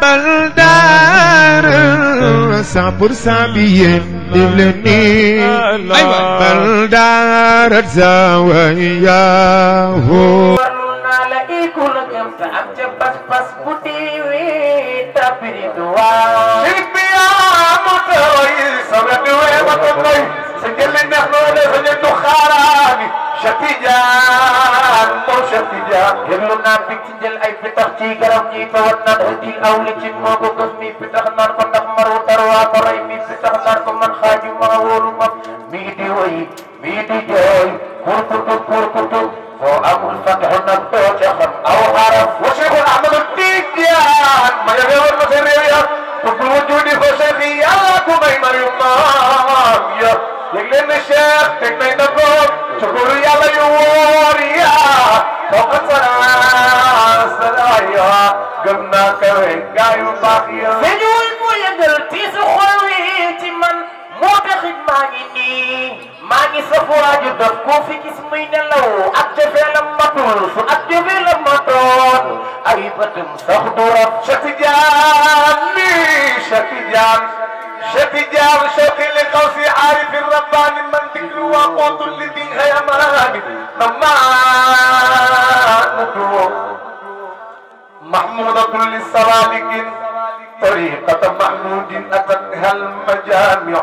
بلدار 100% بيين دلني بلدار زواياه Syafijaan moom Syafijaan yëglu naan bi ci jël ay pitax ci garab ñi tawat naan util aw li ci moo ko gës mi pitax naan ko ndax maru tarwaa ko rey mi pitax naan ko man xaaju ma wóolu ma mii di woy mii di jooy kurkutu foo amul fataxu nag doo ca xam aw xaraf wa Cheikhul Ahmadu Tijaan ma yëge woon ma sa réew ya tuddul wujudi fa Cheikh yàlla ku may mayu maam ya yëg leen ne Cheikh teg nañ na ko شكر يا ليوريا فوق سرايا قمنا كوين قايم باقيا سجول مويدل تيس خوي تمن موتخد ماني سفواج دفكو في كسمين لو أكتفي لما تولف أكتفي لما تون أي بتم سخدورة شتجان شوقي لقوسي عارف الرباني من ذكر وقوت الذي هي مراني محمودة للسوالك طريقة محمود أتتها المجامع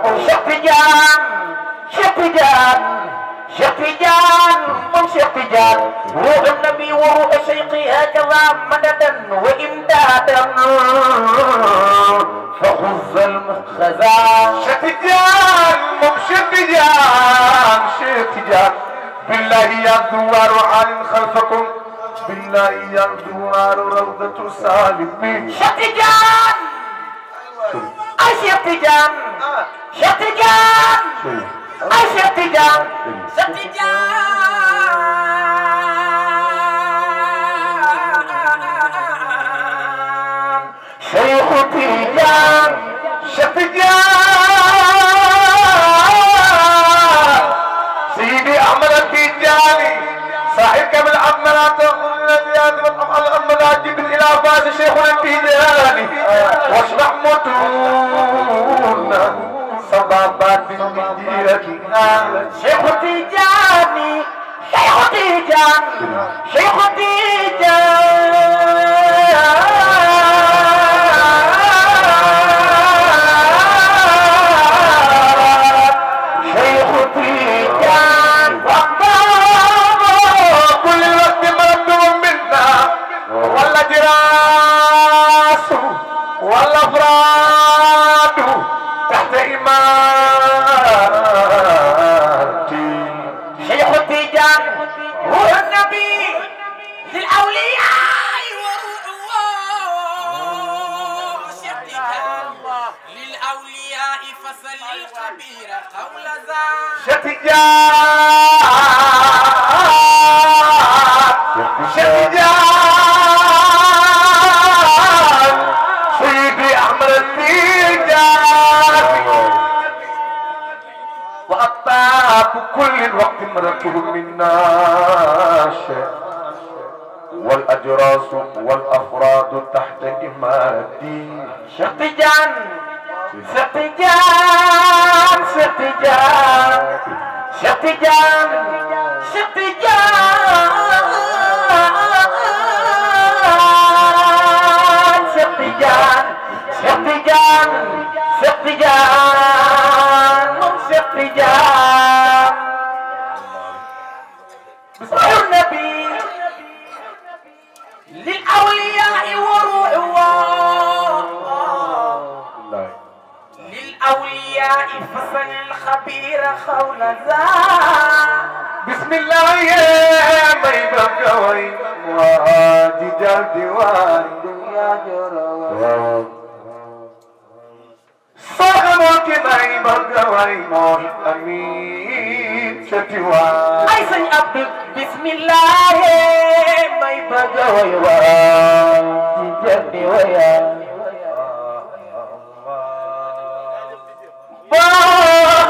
شتجان روح النبي وروح شيقي هكذا مددا وإمدادا فخذ المخزان شتجان بالله يا دوار عال خلفكم بالله يا دوار روضة سالمين شتجان شيخ تيجان سيدي أحمد التيجاني صاحب كامل عملات الأمنات إلى فاز شيخنا التيجاني واشرح متون صبابات بالمديرة شيخ تيجاني والأفراد تحت إمارتي شيخ التيجان هو النبي للأولياء وروح للأولياء فسل الخبير قول ذا شتجان وأطاب كل وقت مركب منا شيء والأجراس والأفراد تحت إمارتي شتجان بسم النبي للأولياء وروح للأولياء فصل الخبير خول ذا بسم الله يا بيبك وين وادي جلدي والدنيا جرى صغمك بيبك وين أمين شتوى أي سن عبد بسم الله بيبك وين وادي جلدي وين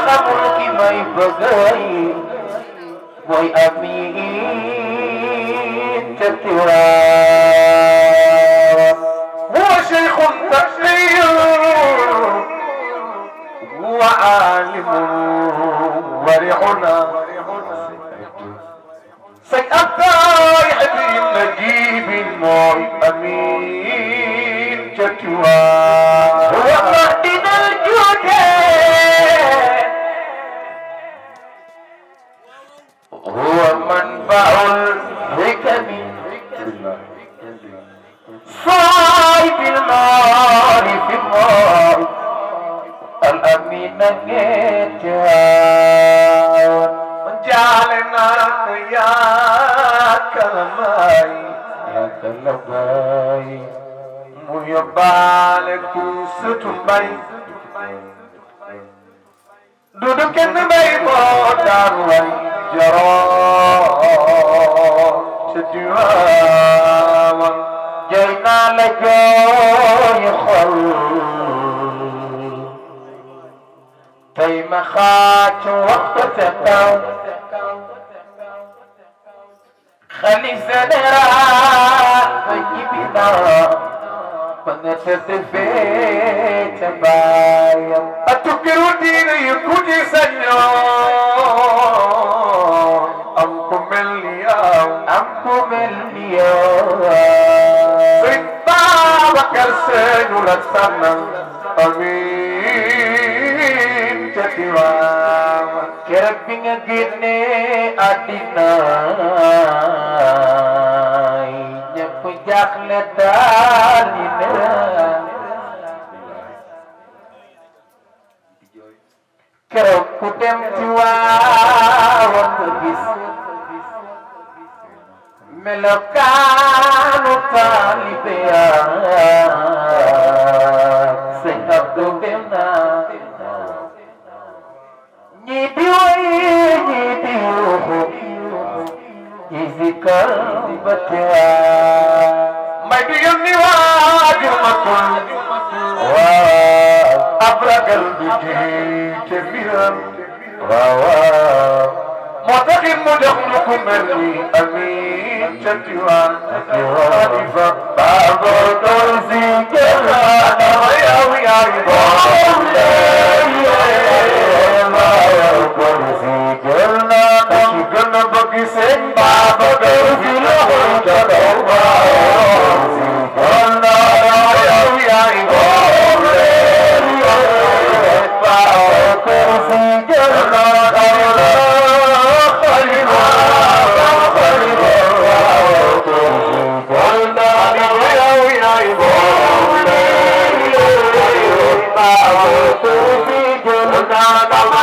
خمرك ما يبغي وي أمين تتوى هو شيخ ورعنا سيأتى يحبي نجيب النور أمين جتوى هو مهدنا الجود هو منبع الحكم صاحب المعارف النار الأمين نجتوى جعلنا يا كلماي ميبالك ستمباي دودو كن باي بودار واي جرا تدوان جينا لجوي خل تيم خاك وقت تتاو خلي سنرا فجبنا فنتفيت بايم أتكرو دين يكوتي سنيو أمكم اليوم سيطا بكر سنو لتسنن أمين تتوام kerek bi nga génne àddina ñëpp jaaxle daal di ne keroog ku dem ci waawoon nga gis melokaanu taalibe sëñ Abdou dem naa Izikar batia may du yónni waaju matul waaw ab ragal du jiite mbiram waaw moo taxit mu jox ñu ku mel ni Amin ca Tiwaan Xalifa Baaba doon si jëlaat yow yaay borom Sen Baba Dozi Loja Dova Ona Raya Yai Gore Baba Dozi Jana Dava Khalifa Khalifa Ona Raya Yai Gore Baba Dozi Jana Dava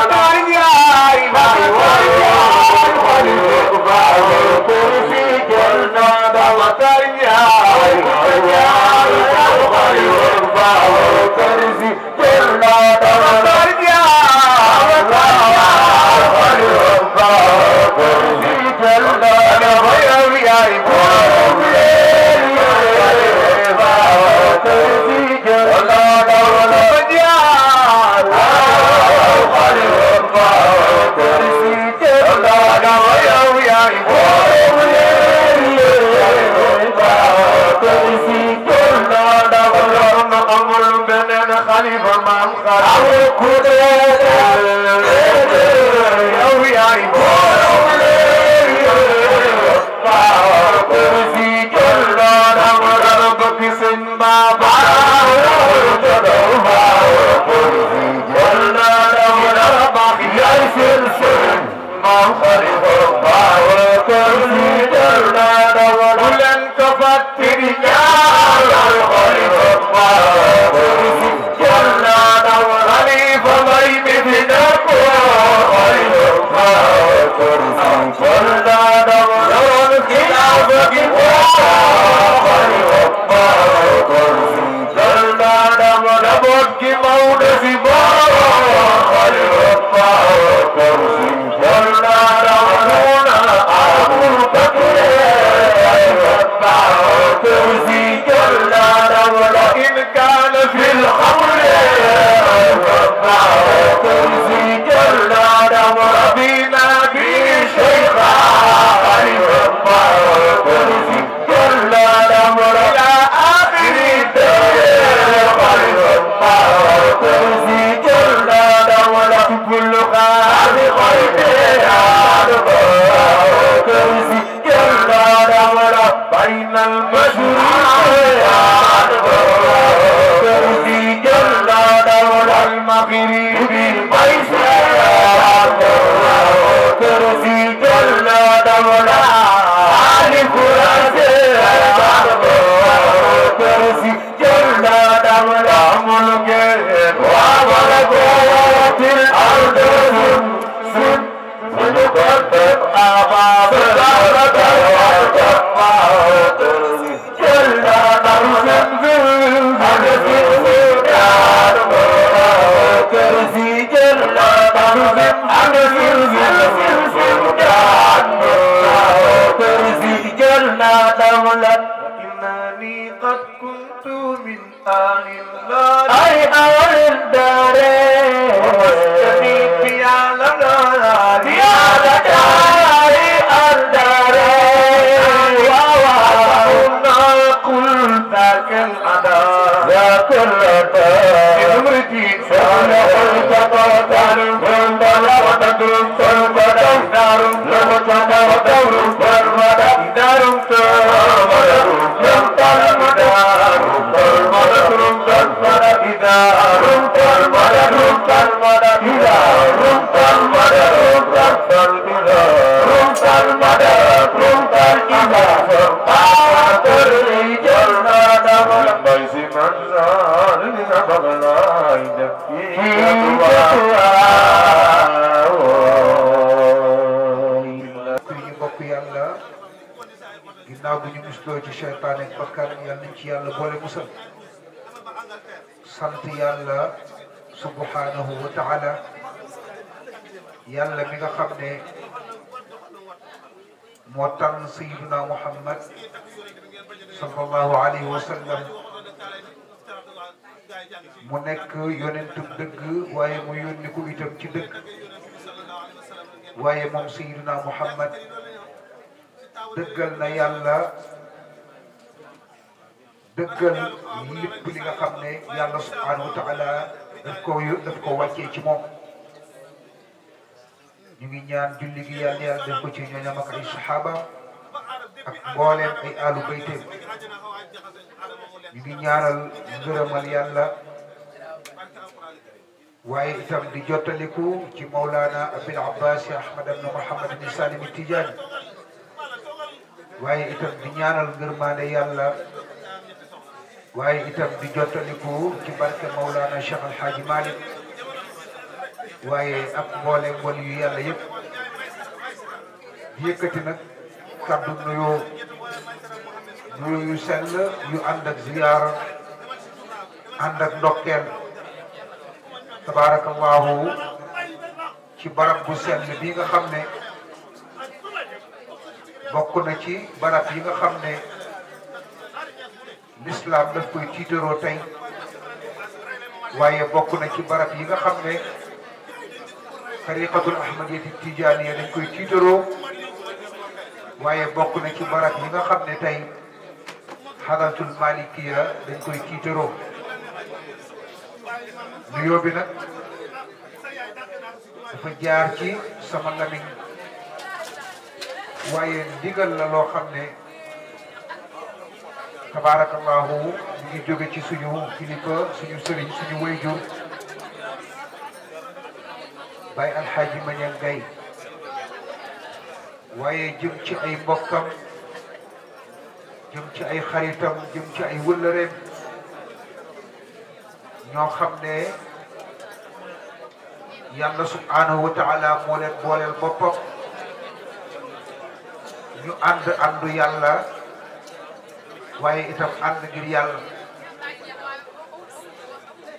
كل إنني قد كنت من آل النار أي أول الدارين ومسكني في عالم يا لداري الدارين وكنا قل ذاك الأداء يا كل دار امرتي سأله التقاطع من بلغة فالبدن دار لمتنا ودور والمدى دار تامر رمت المدار رمت المدى رمت المدى إذا رمت المدى رمت المدى إذا رمت المدى رمت الإذا رمت المدى رمت الإذا فرقات الرجال نادم بيس منزال لنبغلا bokk yàlla ginnaaw bu ñu musloo ci seytaan ak bakkan yàlla nañ ci yàlla boole musal sant yàlla subhanahu wa taala yàlla mi nga xam ne moo tànn sayyiduna Muhammad sallallahu alayhi wa sallam mu nekk yonentu dëgg waaye mu yónni ko itam ci dëgg waaye moom sayyiduna Muhammad dëggal na yàlla dëggal lépp li nga xam ne yàlla subhanahu wa taala daf ko wàccee ci moom ñu ngi ñaan julli gi yàlla def ko ci ñooñam ak ay saxaaba ak mbooleem ay alu bayteem ñu ngi ñaanal ngërëmal yàlla waaye itam di jottaliku ci Mawlana Abil Abbas Ahmad ibn Muhammad ibn Salim Tijaani waaye itam di ñaanal ngërmaande yàlla waaye itam di jottaliku ci barke Mawlana Cheikh Al Hadji Malick waaye ak mboolem wali yu yàlla yëpp di yëkkati nag kàddu nuyoo yu sell yu ànd ak ziyaara ànd ak ndokkeel tabarakallahu ci barab bu sell bi nga xam ne bokk na ci barab yi nga xam ne l'islam daf koy tiitaroo tey waaye bokk na ci barab yi nga xam ne tariqatul ahmadiyati tijaaniya dañ koy tiitaroo waaye bokk na ci barab yi nga xam ne tey xadaratul malikiya dañ koy tiitaroo nuyoo bi nag dafa jaar ci sama lamiñ waaye ndigal la loo xam ne tabarakallahu ñu ngi jóge ci suñu kilifa suñu sëriñ suñu wayjur Baye Alxaaji Mañang Gay waaye jëm ci ay mbokkam jëm ci ay xaritam jëm ci ay wëllëreem ñoo xam ne yàlla subhanahu wa taala moo leen booleel boppam ñu àndu yàlla waaye itam ànd ngir yàlla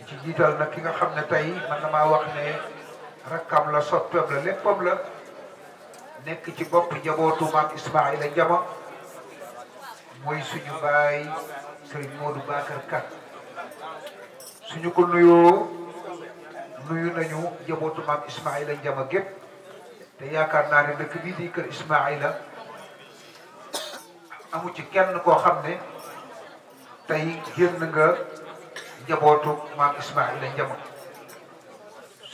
ci jiital nag ki nga xam ne tey man na maa wax ne rakkam la soppeem la léppam la nekk ci bopp njabootu maam Ismaïla Njama mooy suñu baay Serigne Modou Bakar Ka suñu ko nuyoo nuyu nañu njabootu maam Ismaïla Njama gépp te yaakaar naa ne dëkk bii di kër Ismaïla amu ci kenn koo xam ne tey génn nga njabootu maam Ismaïla Njama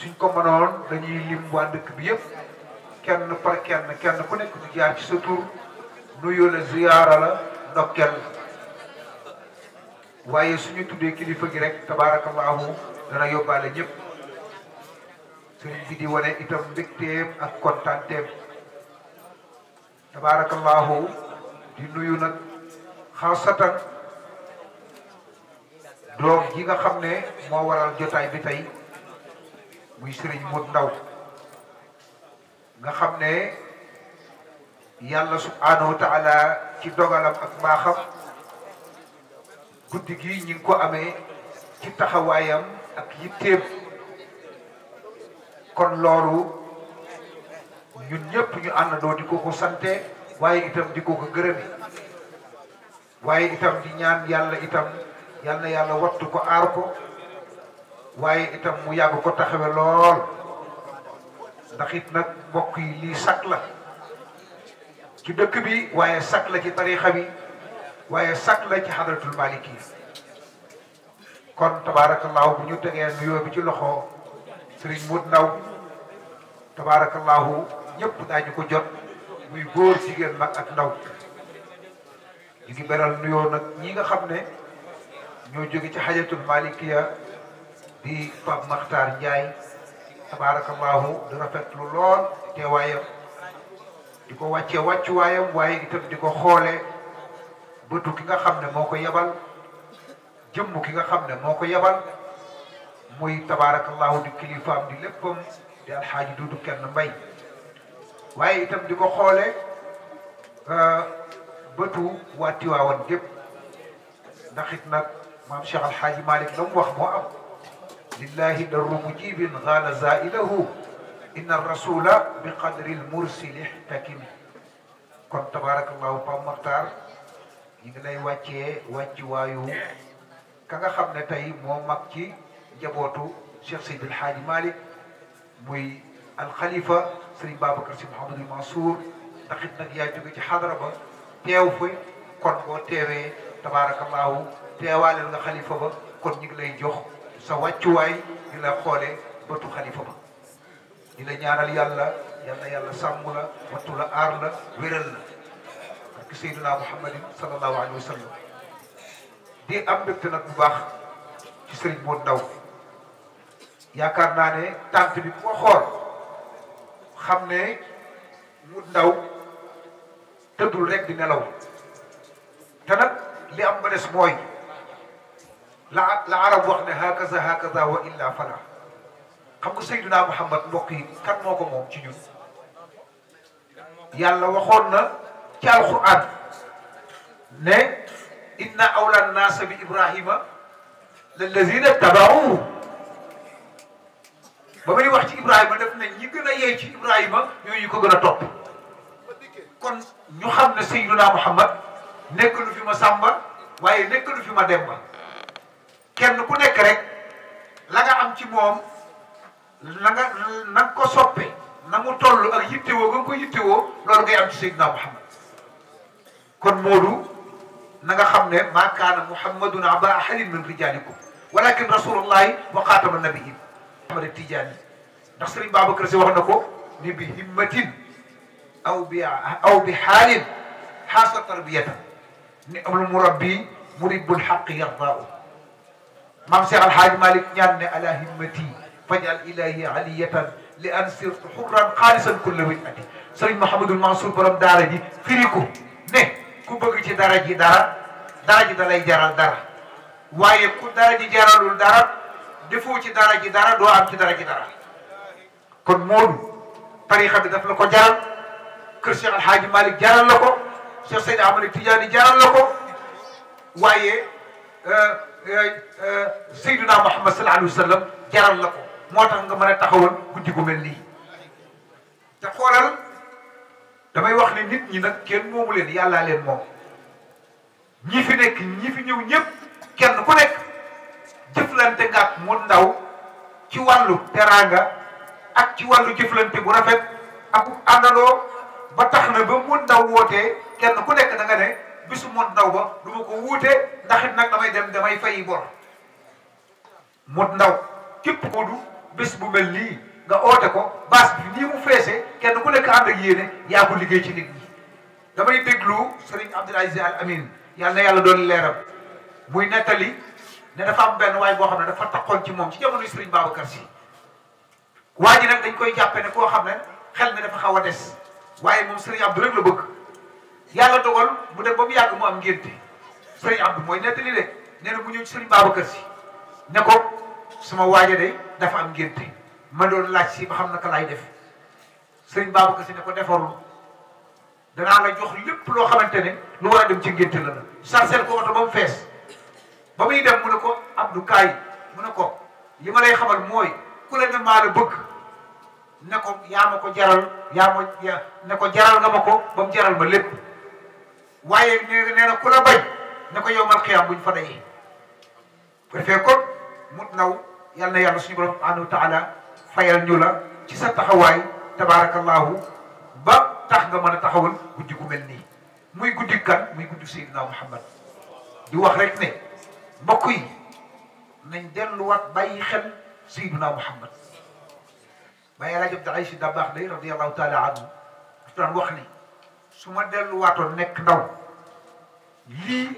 suñ ko mënoon dañuy lim waa dëkk bi yëpp kenn par kenn ku nekk ñu jaar ci sa tur nuyu la ziyaara la ndokkeel waaye suñu tuddee kilifa gi rek tabarakallahu dana yóbbaale ñëpp sëriñ bi di wane itam mbégteem ak kontaanteem tabarakallahu di nuyu nag xaasatan doom ji nga xam ne moo waral jotaay bi tey muy Serigne Modou Ndaw nga xam ne yàlla subhanahu wa taala ci dogalam ak mbaaxam guddi gi ñi ngi ko amee ci taxawaayam ak yitteem kon loolu ñun ñëpp ñu àndandoo di ko ko sante waaye itam di ko ko gërëme waaye itam di ñaan yàlla itam yal na yàlla wattu ko aar ko waaye itam mu yàgg ko taxawe lool ndax it nag mbokk yi lii sak la ci dëkk bi waaye sak la ci tarixa bi waaye sak la ci xadratul maliki kon tabarakallahu bu ñu tegee nuyoo bi ci loxo Serigne Modou Ndaw tabarakallahu ñëpp daañu ko jot muy góor jigéen mag ak ndaw ñu ngi beral nuyoo nag ñi nga xam ne ñoo jóge ci xajatul malikiya di Pape Makhtar Ndiaye tabarakallahu di rafetlu lool teewaayam di ko wàccee wàccuwaayam waaye itam di ko xoolee bëtu ki nga xam ne moo ko yebal jëmm ki nga xam ne moo ko yebal muy tabarakallahu di kilifaam di léppam di alxaaji Dudu Kenn Mbay waaye itam di ko xoolee bëtu waa Tiwaawan gépp ndax it nag maam Cheikh Alxaaji Malick la mu wax moo am lillahi darru mujibin gaala zailahu inna rasula bi qadri lmursili ihtakim kon tabarakallahu Pape Makhtar yi ngi lay wàccee wàcci waayu ka nga xam ne tey moo mag ci njabootu Cheikh Seydi Alxaaji Malick muy alxalifa Serigne Babacar Sy Mouhamadul Mansour ndax it nag yaa jóge ci xadara ba teew fi kon boo teewee tabarakallahu teewaaleel nga xalifa ba kon ñu ngi lay jox sa wàccuwaay di la xoole bëtu xalifa ba di la ñaanal yàlla yal na yàlla sàmm la wattu la aar la wéral la parce que Seydina Muhammadin sallallahu alayhi wa sallam di am mbégte nag bu baax ci Serigne Modou Ndaw yaakaar naa ne tànt bi ku ko xool xam ne Modou Ndaw tëddul rek di nelaw te nag li am ba des mooy la arab wax ne hakaza hakaza wa illa fala xam nga Seydina Muhammad mbokk yi kan moo ko moom ci ñun yàlla waxoon na ci alquran ne inna awla nnaasa bi ibrahima lallazina tabauhu ba muy wax ci ibrahima def ne ñi gën a yey ci ibrahima ñooñu ko gën a topp kon ñu xam ne Seydina Muhammad nekk lu fi ma sàmba waaye nekk lu fi ma demba kenn ku nekk rek la nga am ci moom na ko soppe na mu toll ak yittewoo nga ko yittewoo loolu ngay am ci Seydina Muhammad kon Moodu na nga xam ne maa kaana Muhammadun aba ahadin min rijalikum walakin rasulullahi wa xaatama nabiyin Ahmad Tijaani ndax Serigne Babacar Sy wax na ko ni bi himmatin aw bi xaalin xaasa tarbiyatan ni amul murabbi muribbul xaqi yardaahu maam Cheikh Alxaaji Malick ñaan ne ala himmati fajal ilahi aliyatan li an sirtu xurran xaalisan kulla winati Serigne Mouhamadul Mansour borom daara ji firi ko ne ku bëgg ci dara ji dara ji da lay jaral dara waaye ku dara ji jaralul dara defoo ci dara ji dara doo am ci dara ji dara kon Moodu tarixa bi daf la ko jaral kër Cheikh Alxaaji Malick jaral la ko Cheikh Seydi Ahmad Tidiane jaral la ko waaye Seydina Muhammad sallallahu alayhi wa sallam jaral la ko moo tax nga mën a taxawal guddi gu mel nii te xoolal damay wax ne nit ñi nag kenn moomu leen yàllaa leen moom ñi fi nekk ñi fi ñëw ñëpp kenn ku nekk jëflante nga ak Modou Ndaw ci wàllu teraanga ak ci wàllu jëflante bu rafet ak àndandoo ba tax na ba Modou Ndaw wootee kenn ku nekk da nga ne bisu Modou Ndaw ba du ma ko wuute ndax it nag damay fayi bor Modou Ndaw képp ko du bés bu mel nii nga oote ko baas bi nii mu feese kenn ku nekk ànd ak yéene yaa ko liggéey ci nit ñi damay déglu Serigne Abdoul Aziz Al Amin yàlla na yàlla doon leeram muy nettali ne dafa am benn waay boo xam ne dafa taxoon ci moom ci jamonoy Serigne Babacar Sy waa ji nag dañ koy jàppe ne koo xam ne xel mi dafa xaw a des waaye moom Serigne Abdou rek la bëgg yàlla dogal mu dem ba mu yàgg mu am ngénte Serigne Abdou mooy nettali de nee na mu ñëw ci Serigne Babacar Sy ne ko sama waaja de dafa am ngénte ma doon laaj si ba xam naka laay def sëriñ Babacar Si ne ko defarul danaa la jox lépp loo xamante ne lu war a dem ci ngénte la sarcel ko oto ba mu fees ba muy dem mu ne ko Abdou Kaay mu ne ko li ma lay xamal mooy ku la ne maa la bëgg ne ko yaa ma ko jaral ne ko jaral nga ma ko ba mu jaral ma lépp waaye nee na ku la bañ ne ko yow mal xiyaam buñ fa dayee bu defee kon mut naw yal na yàlla suñu borom subhanahu wa taala fayal ñu la ci sa taxawaay tabarakallahu ba tax nga mën a taxawal guddi gu mel nii muy guddi kan muy guddi Seydina Muhammad di wax rek ne mbokk yi nañ delluwaat bàyyi xel Seydina Muhammad Baye El Hadj Abdou Aziz Dabakh day radiyallahu taala anhu daf daan wax ni su ma delluwaatoon nekk ndaw lii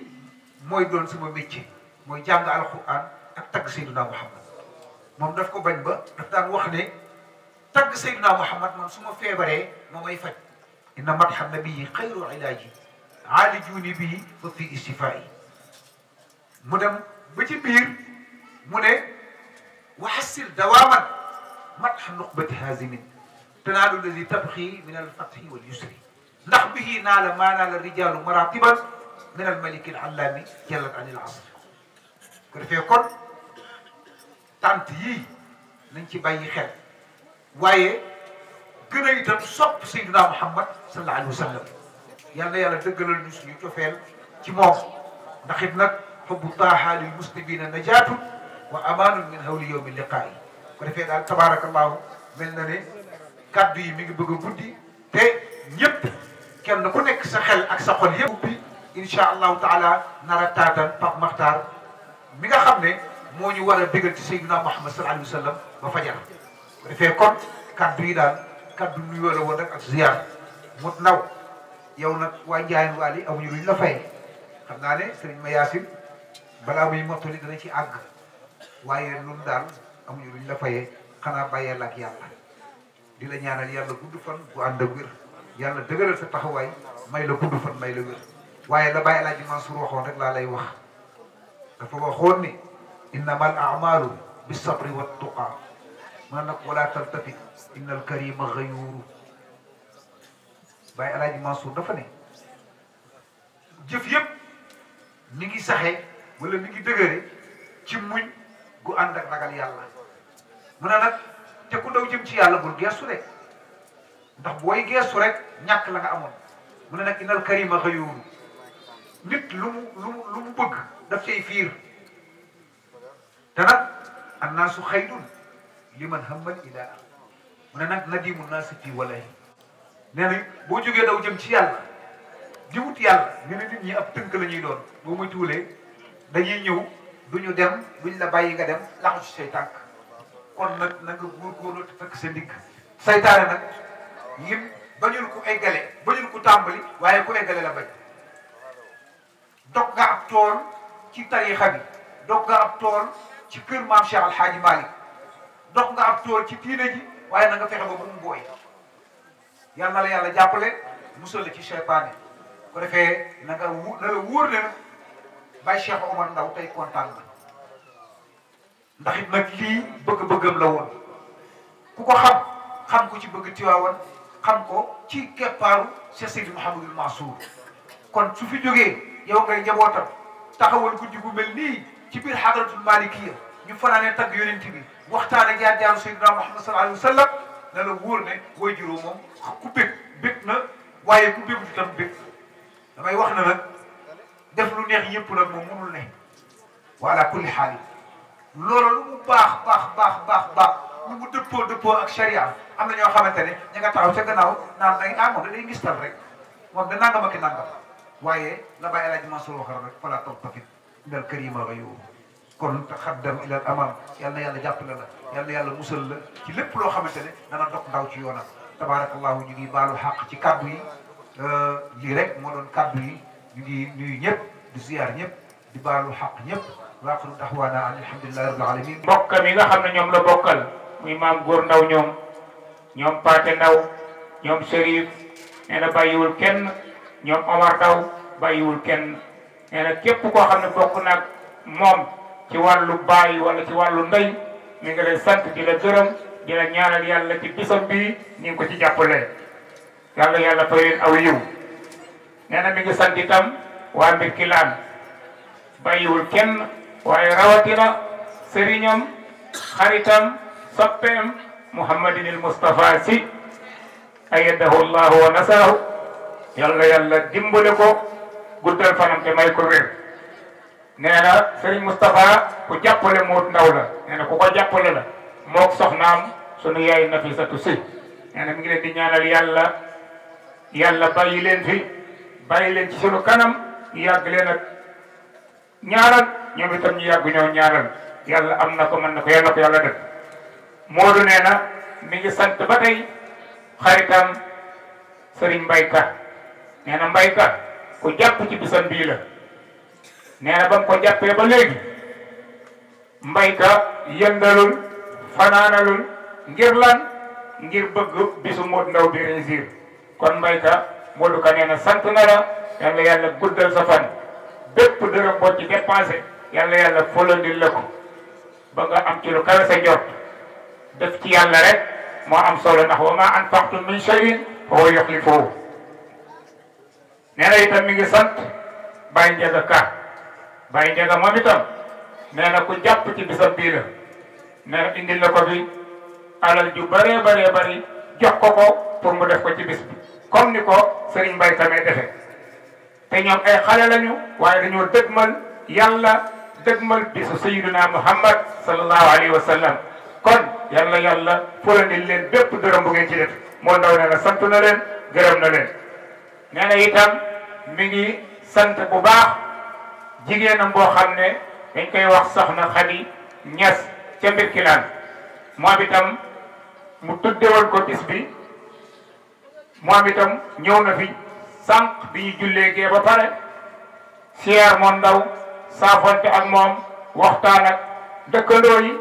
mooy doon sama métier mooy jàng alquran ak tagg Seydina Muhammad moom daf ko bañ ba daf daan wax ne tagg Seydina Muhammad man su ma feebaree moo may faj inna madha nabii xayru ilaaji aalijuni bii fa fi istifaa'i mu dem ba ci biir mu ne waxassil dawaaman madha nuqbati hazimin tanaalu lazi tabxi min alfathi wal yusri ndax bihi naala maa naala rijaalu maratiban min almaliki alallaami jallat an il asr ko defee kon tant yii nañ ci bàyyi xel waaye gën a itam sopp Seydina Muhammad sallallahu alayhi wa sallam yal na yàlla dëggalal ñu suñu cofeel ci moom ndax it nag xubbu taaha lil muslimina najaatun wa amaanun min hawli yawmi liqaa'i ko defee daal tabarakallahu mel na ne kaddu yi mi ngi bëgg a guddi te ñëpp kenn ku nekk sa xel ak sa xol yëpp bi incha allahu taala nara taatan Pape Makhtar mi nga xam ne moo ñu war a bégal ci Seydina Muhammad sallallahu alayhi wa sallam ba fajar ko defee kon kaddu yi daal kaddu nuyoo la woon rek ak ziar mut naw yow nag waa Ndiayène Wally amuñu luñ la fay xam naa ne sëriñ ma Yaasin balaa muy mottali dana ci àgg waaye nun daal amuñu luñ la fayee xanaa bàyyee la ak yàlla di la ñaanal yàlla gudd fan bu ànd ak wér yàlla dëgëral sa taxawaay may la gudd fan may la wér waaye la bàyyi El Hadj Mansour waxoon rek laa lay wax dafa waxoon ni innama al a'malu bis sabri wat tuqa man nag wala taltafit inna al karima ghayuru bàyyi El Hadj Mansour dafa ne jëf yëpp mi ngi saxee wala mi ngi dëgëre ci muñ gu ànd ak ragal yàlla mu ne nag te ku daw jëm ci yàlla bul geestu rek ndax booy geestu rek ñàkk la nga amoon mu ne nag innal karima ghayuru nit lu mu bëgg daf cay fiir te nag annaasu xaydun liman hammal ilaa mu ne nag nadimu naasi fii walahi nee na boo jógee daw jëm ci yàlla di wut yàlla ñu ne nit ñi ab tënk la ñuy doon boo muy tuulee dañuy ñëw duñu dem duñ la bàyyi nga dem laxu ci say tànk kon nag na nga góorgóorlu te fekk sa ndigg saytaane nag lim bañul ku eggale bañul ku tàmbali waaye ku eggale la bañ dog nga ab tool ci tariixa bi dog nga ab tool ci kër maam Cheikh Alhaaji Malick dog nga ab tool ci diine ji waaye na nga fexe ba bu mu booy yal na la yàlla jàppale musal la ci seytaane ko defee na la wóor ne Baye Cheikh Omar Ndaw tey kontaan na ndax it nag lii bëgg-bëggam la woon ku ko xam ko ci bëgg Tiwaawan xam ko ci keppaaru Cheikh Seydi Mouhamadul Mansour kon su fi jógee yow ngay njabootam taxawal guddi gu mel nii ci biir hadratul malikiya ñu fanaanee tagg yonent bi waxtaane jaar-jaaru Seydina Muhammad sallallahu alayhi wa sallam na la wóor ne way juróom moom ku bég na waaye ku bégut itam bég damay wax na nag def lu neex yëpp nag moom mënul ne wala kulli xaal loolu lu mu baax lu mu dëppoo ak sharia am na ñoo xamante ne ña nga taxaw ca gannaaw naan da moom da day ngistal rek moom da nangam ak nangam waaye la bàyyi El Hadj Mansour waxal rek fala taltafit indal karima ghayuru kon taxaddam ila al amam yal na yàlla jàppale la yal na yàlla musal la ci lépp loo xamante ne dana dog ndaw ci yoonam tabarakallahu ñu ngi baalu xaq ci kaddu yi lii rek moo doon kaddu yi ñu ngi nuyu ñëpp di ziar ñëpp di baalu xaq ñëpp wa axiru daxwaana an alhamdulillahi rabbil alamin mbokkam yi nga xam ne ñoom la bokkal muy maam góor ndaw ñoom Paate Ndaw ñoom Chérif nee na bàyyiwul kenn ñoom Omar Ndaw bàyyiwul kenn nee na képp koo xam ne bokk nag moom ci wàllu baay wala ci wàllu ndey mi ngi lay sant di la gërëm di la ñaanal yàlla ci bisam bii ñu ngi ko ci jàppale yàlla yàlla fay leen aw yiw nee na mi ngi sant itam waa Mbirkilaan bàyyiwul kenn waaye rawatina sëriñam xaritam soppeem Muhammadinil Mustafa si ayyadahu llahu wa nasarahu yàlla yàlla dimbale ko guddal fanam te may ko wér nee na Serigne Moustapha ku jàppale Modou Ndaw la nee na ku ko jàppale la mook soxnaam sunu yaay Nafisatu si nee na mi ngi leen di ñaanal yàlla bàyyi leen fi bàyyi leen ci sunu kanam yàgg leen ak ñaanal ñoom itam ñu yàgg ñoo ñaanal yàlla am na ko mën na ko yàlla ko yàlla def Modou nee na mi ngi sant ba tey xaritam Serigne Mbayka nee na Mbayka ku jàpp ci bisam bii la nee na ba mu ko jàppee ba léegi Mbayka yëndalul fanaanalul ngir lan ngir bëgg bisu Modou Ndaw bi réussir kon Mbayka Modou Ka nee na sant na la yàlla yàlla guddal sa fan bépp dërëm boo ci dépensé yàlla yàlla folandil la ko ba nga am ci lu kawe sa njort def ci yàlla rek moo am solo ndax wa ma anfaqtum min shay'in fa huwa yukhlifuhu nee na itam mi ngi sant Baye Ndiaga Ka Baye Ndiaga moom itam nee na ku jàpp ci bisam bii la nee na indil na ko fi alal ju bëree bëri jox ko pour mu def ko ci bis bi comme ni ko Serigne Mbaye tamee defe te ñoom ay xale lañu waaye dañoo dëgmal yàlla dëgmal bisu sayyiduna Muhammad sallallahu alayhi wa sallam kon yàlla fulandil leen bépp dërëm bu ngeen ci def moo ndaw nee na sant na leen gërëm na leen nee na itam mi ngi sant bu baax jigéenam boo xam ne dañ koy wax soxna Xadi Ñas ca Mbirkilaan moom itam mu tuddewoon ko bis bi moom itam ñëw na fi sànq bi ñu jullee gee ba pare siyaar moom ndaw saafonte ak moom waxtaan ak dëkkandoo yi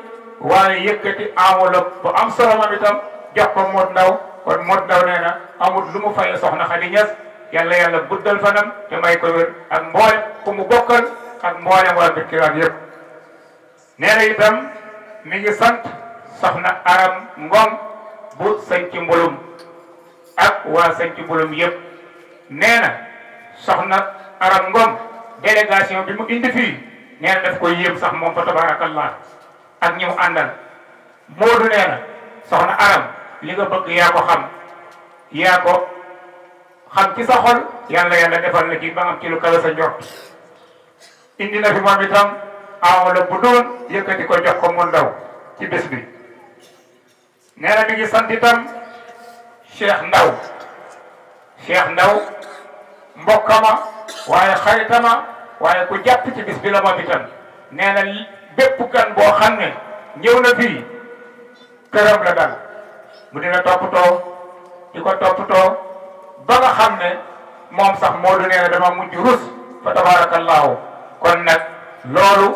waaye yëkkati enveloppe bu am solo moom itam jox ko Modou Ndaw kon Modou Ndaw nee na amul lu mu fayee soxna Xadi Ñas yàlla guddal fanam te may ko wér ak mboole ku mu bokkal ak mboolem waa Mbirkilaan yëpp nee na itam mi ngi sant soxna Aram Ngom bu Sanci Mbulum ak waa Sanci Mbulum yëpp nee na soxna Aram Ngom délégation bi mu indi fii nee na daf koy yéem sax moom fa tabarakallah ak ñi mu àndal Modou nee na soxna Aram li nga bëgg yaa ko xam ci sa xol yàlla defal na ci ba am ci lu kawe sa njort indi na fi moom itam enveloppe bu doon yëkkati ko jox ko mu ndaw ci bés bi nee na mi ngi sant itam Cheikh Ndaw mbokkama waaye xaritama waaye ku jàpp ci bis bi la moom itam nee na bépp gan boo xam ne ñëw na fii këram la dal mu dina toppatoo di ko toppatoo ba nga xam ne moom sax Modou nee na dama mujj rus fa tabarakallahu kon nag loolu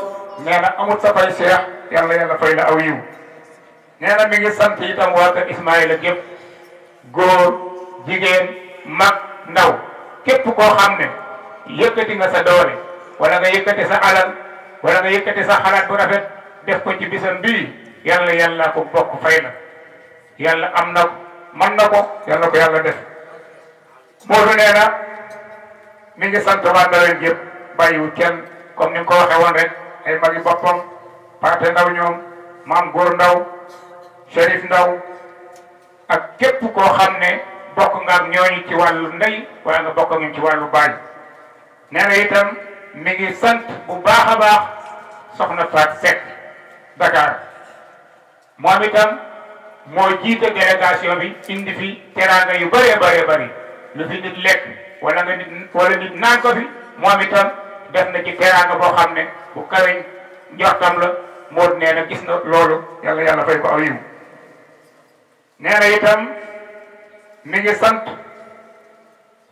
nee na amut sa fay Cheikh yàlla fay la aw yiw nee na mi ngi sant itam waa kër Ismaïla gépp góor jigéen mag ndaw képp koo xam ne yëkkati nga sa doole wala nga yëkkati sa alal wala nga yëkkati sa xalaat bu rafet def ko ci bisam bii yàlla ko bokk fay la yàlla am na ko man na ko yàlla ko yàlla def Modou nee na mi ngi sant waa Ndawen gépp bàyyiwu kenn comme ni nga ko waxee woon rek ay magi boppam Paate Ndaw ñoom Maam Góor Ndaw Chérif Ndaw ak képp koo xam ne bokk nga ak ñooñu ci wàllu ndey wala nga bokk ak ci wàllu baay nee na itam mi ngi sant bu baax a baax soxna Faat Seck Dakar moom itam moo jiite délégation bi indi fi teraanga yu bëree bëri lu fi nit lekk wala nit naan ko fi moom itam def na ci teraanga boo xam ne bu kaweñ njortam la moo nee na gis na loolu yàlla fay ko aw yiw nee na itam mi ngi sant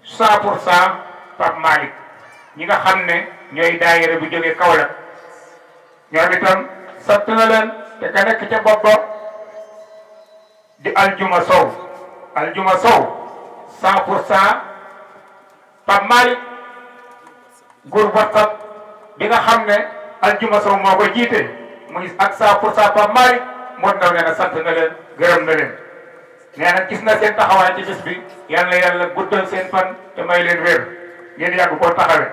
100% Pape Malick ñi nga xam ne ñooy daayira bu jógee Kaolack ñoom itam sant na leen te ka nekk ca bopp di Aljuma Sow 100% Pape Malick groupe WhatsApp bi nga xam ne Aljuma Sow moo ko jiite muy ak 100% Pape Malick Modou Ndaw nee na sant na leen gërëm na leen nee na gis na seen taxawaay ci bis bi yal na yàlla guddal seen fan te may leen wér ngeen yàgg koo taxawe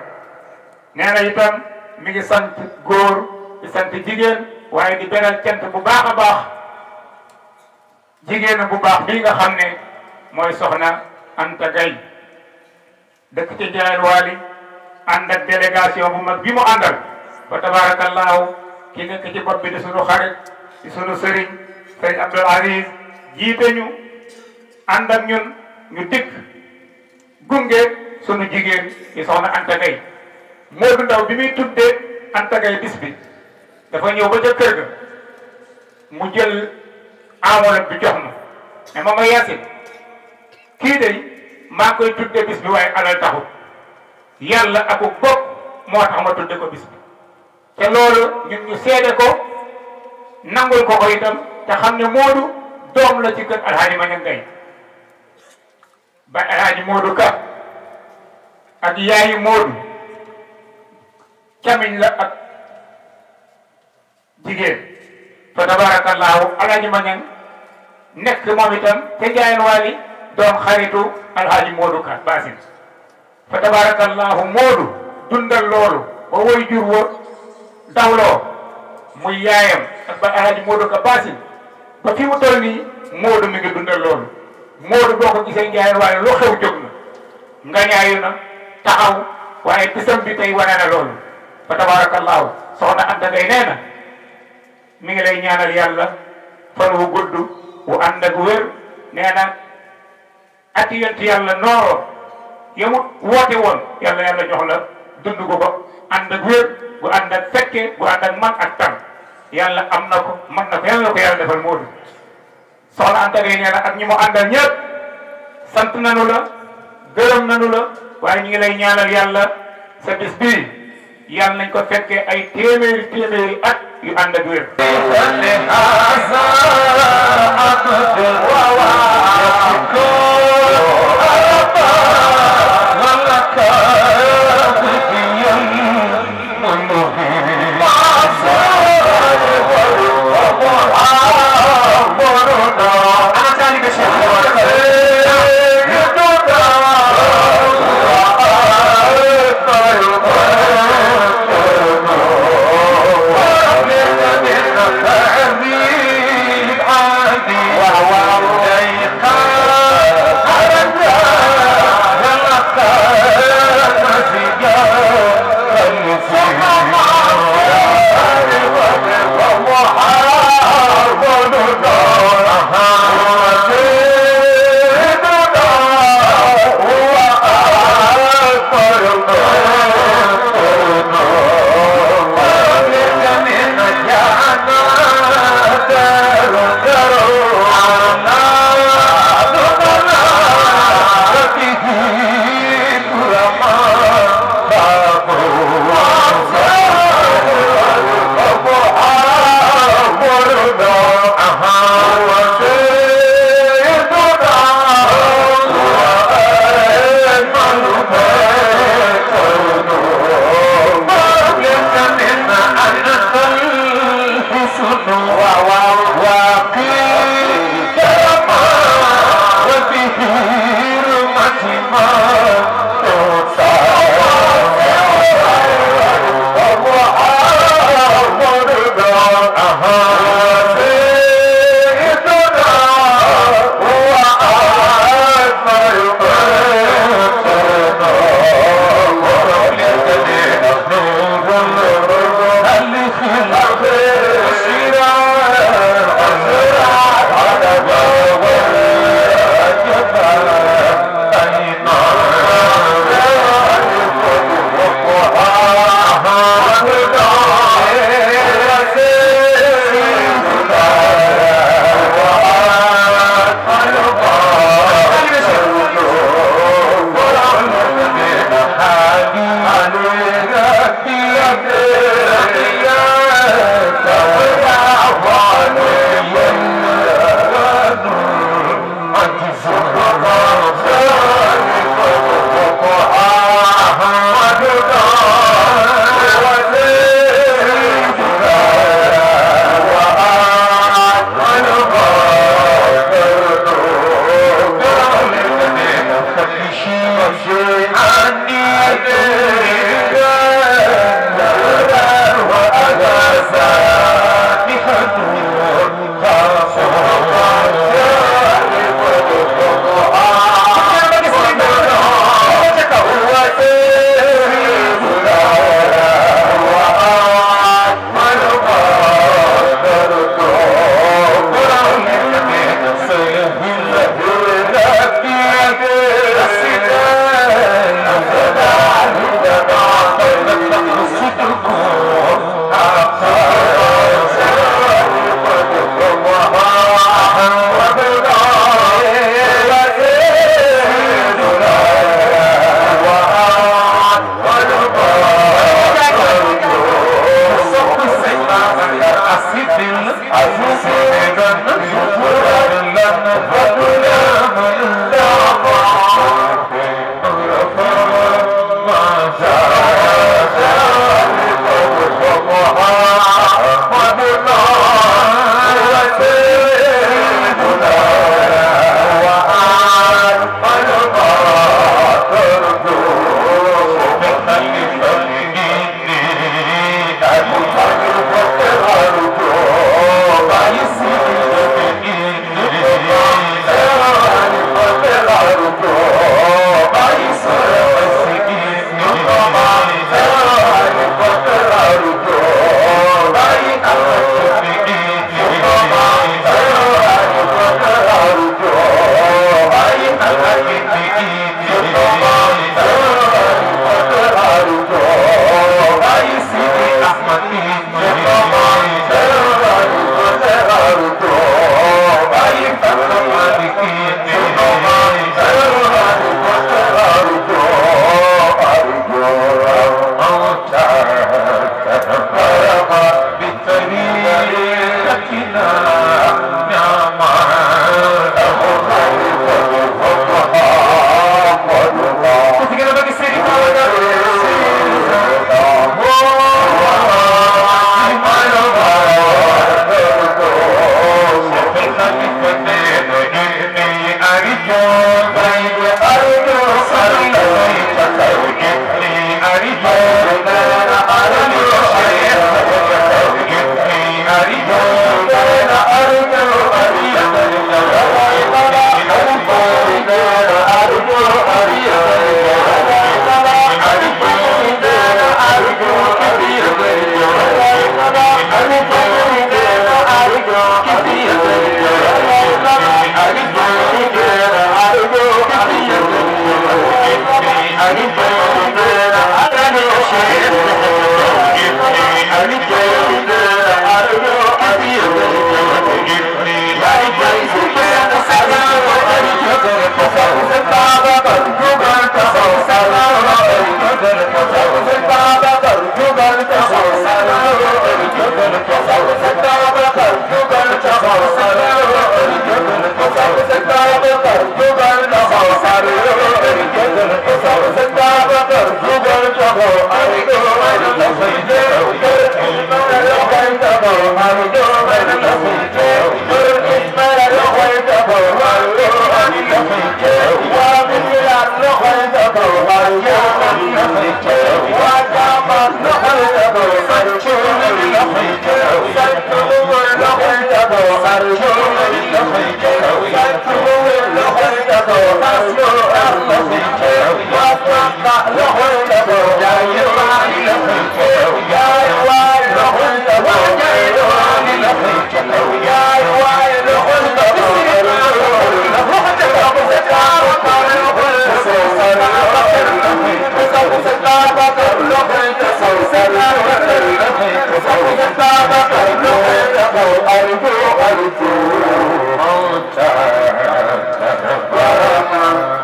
nee na itam mi ngi sant góor di sant jigéen waaye di beral cant bu baax a baax jigéen bu baax bii nga xam ne mooy soxna Anta Gaye dëkk ci Njaayeen Waali ànd ak délégation bu mag bi mu àndal fa tabaarakallaahu ki nekk ci bopp bi di sunu xarit di sunu sëriñ sëriñ Abdul Aziz jiite ñu ànd ak ñun ñu dikk gunge sunu jigéen di soxna Anta Gaye Modou Ndaw bi muy tuddee Anta Gaye bis bi dafa ñëw ba ca kër ga mu jël enveloppe bi jox ma ne ma Yaasin kii de maa ngi koy tuddee bis bi waaye alal taxut yàlla ak bopp moo tax ma tudde ko bis bi te loolu ñun ñu seede ko nangul ko itam te xam ne Modou doom la ci kër Alhaaji Mañang Gaye ba Alhaaji Modou Ka ak yaayi Modou camiñ la ak jigéen fa tabaarakallaahu Alhaaji Mañang nekk moom itam te Njaayeen Waali doon xaritu Alhaaji Modou Ka Basin fa tabaarakallaahu Modou dundal loolu ba woy jur wa dawloo muy yaayam ak ba Alhaaji Modou Ka Basin ba fi mu toll nii Modou mi ngi dundal loolu Modou boo ko gisee Njaayeen Waali lu xew jóg na nga ñaayu na taxaw waaye bisam bi tey wane na loolu fa tabaarakallaahu soxna Anta Gaye nee na mi ngi lay ñaanal yàlla fan wu gudd wu ànd ak wér nee na ati yonti yàlla nooro yamut woote woon yàlla yàlla jox la dund ko ko ànd ak wér bu ànd ak fekke bu ànd ak man ak tam yàlla am na ko man na ko yàlla ko yàlla defal Modou soxna Anta Gaye nee na ak ñi mu àndal ñëpp sant nanu la gërëm nanu la waaye ñu ngi lay ñaanal yàlla sa bis bii yàlla nañ ko fekkee ay téeméeri at yu ànd ak wér Shira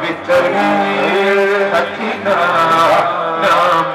بالتغيير حكينا نعم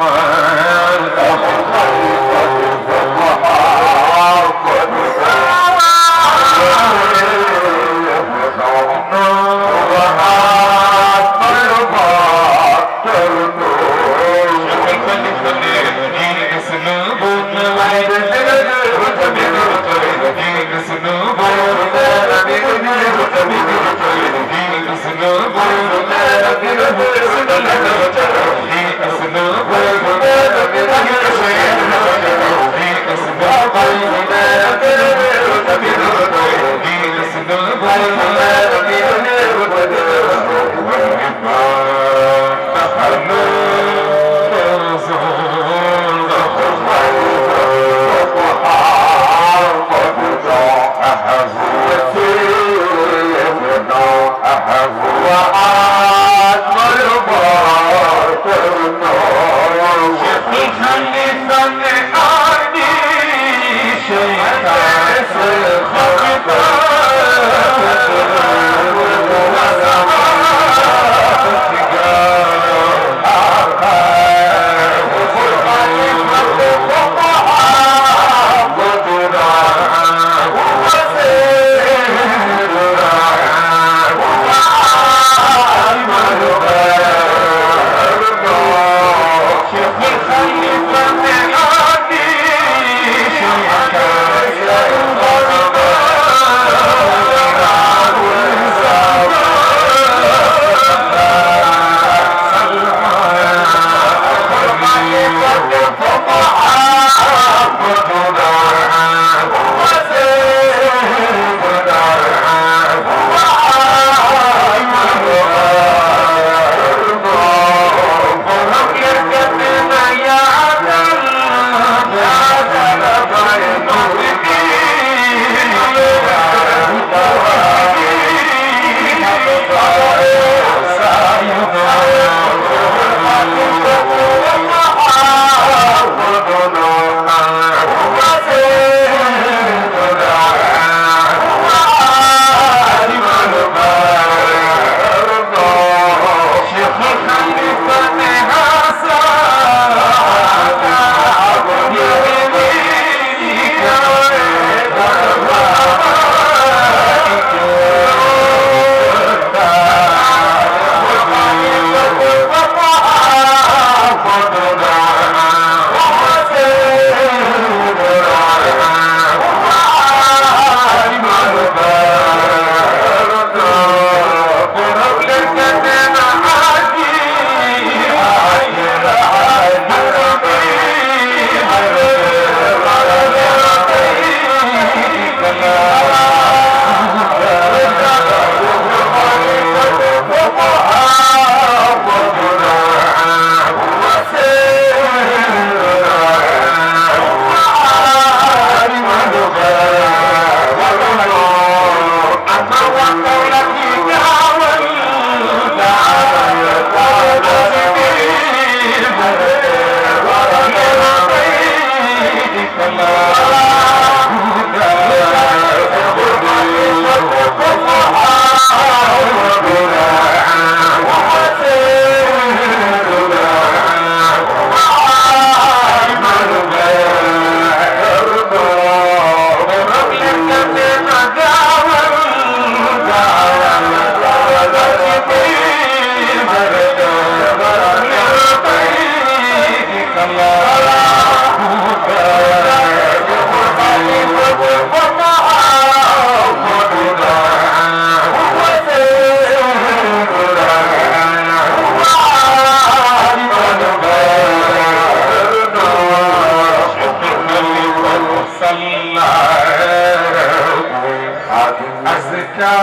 أزكى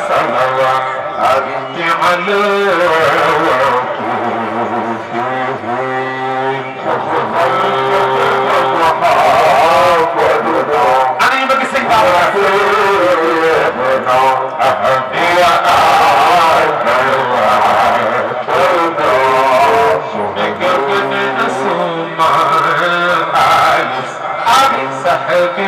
صلوات على أنا يبقى سيبا صاحب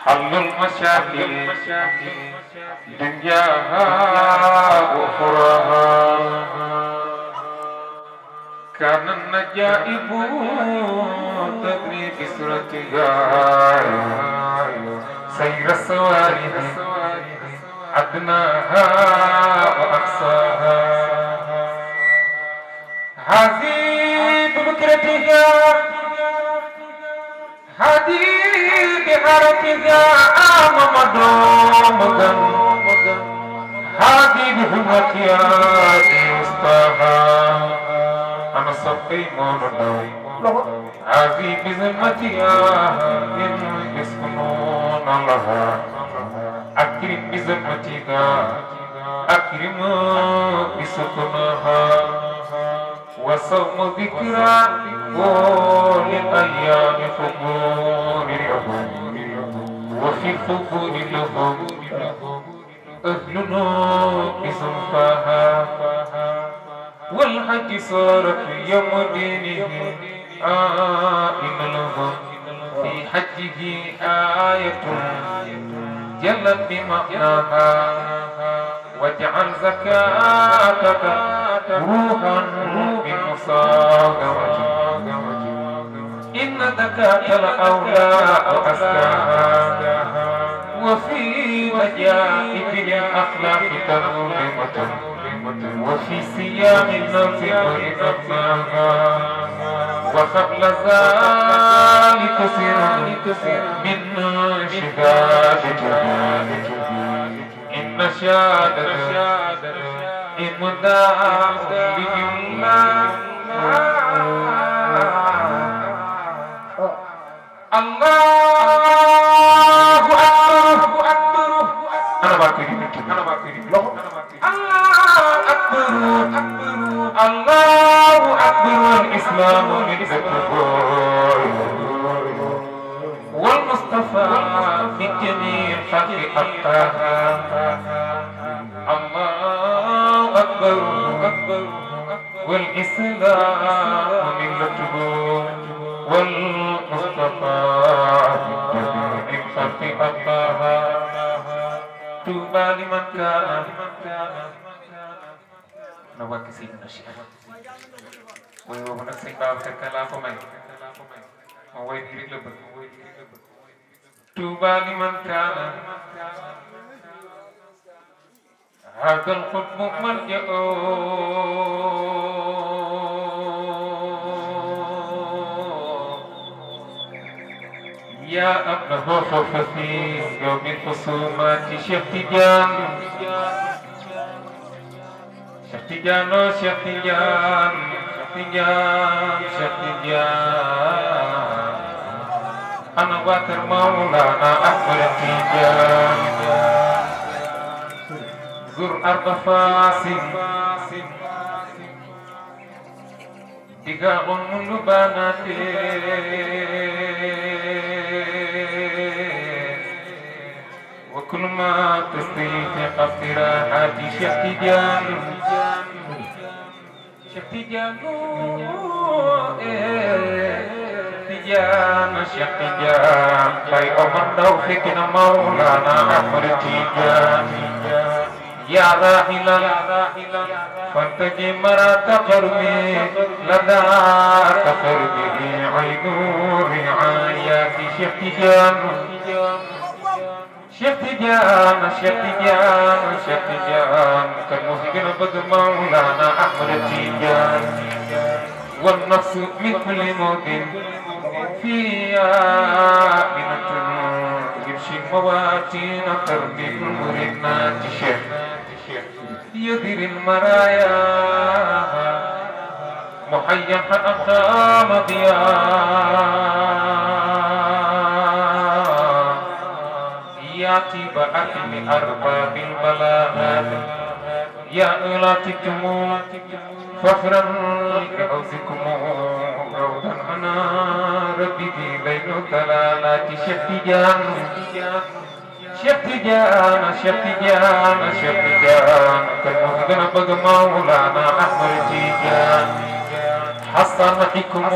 حل المشاكل دنياها وأخراها كان النجائب تبني بسرتها سير السواري أدناها وأقصاها هذه ببكرتها هذه بحرتها مدومة هذه بهمتها وسطها أنا صفي مولد هذه بذمتها إن يسكنون لها أكرم بذمتها أكرم بسكنها وصوم ذكرى وللأيام فقور وفي الفقور لهم أهلنا بزنفها والحج صارت يوم دينه آئن لهم في حجه آية جلت بمعناها واجعل زكاتك روحا بمصاغمة إن زكاة الأولاء أزكاها وفي مجائب الأخلاق تنظيمة وفي صيام النفس نفسها وقبل ذلك كثير من شداد إن شادة إمداء لله الله أكبر أنا باكي الله أكبر الله أكبر الإسلام ملته والمصطفى من جميع الخلق أبقاها الله أكبر والإسلام ملته والمصطفى من جميع الخلق أبقاها طوبى لمن كان نواك سيدنا الشيخ ويوم نفسي باب كلامكم ما ويدي لبك طوبى لمن كان هذا القطب ملجأ يا أبنه خوف في يوم الخصومات شيخ تيجان شيخ تيجان شيخ تيجان شيخ تيجان أنا واكر مولانا أحمد تيجان زر أرض فاسم tiga umul banate wa kullu ma tasdiqi qafira hadi Syekh Tijan Tijan Baik Omar Taufik Maulana Ahmad Tijan يا راحلا فانتجي مرات قربي لدى قربه عين رعايات شيخ تيجان شيخ تيجان شيخ تيجان شيخ تيجان كالموسيقى نبض مولانا أحمد تيجان والنفس من كل موت فيها من يمشي مواتين تربي المرنة شيخ يدير المرايا محيا أقام ضياء ياتي بأكل أرباب البلاغات يا أولاتكم فخرا لأوزكم روضا أنا ربي ليل دلالات شيخ تيجان شيخ تيجان شيخ تيجان شيخ تيجان كالمهدن بغ مولانا أحمد تيجان حصنكم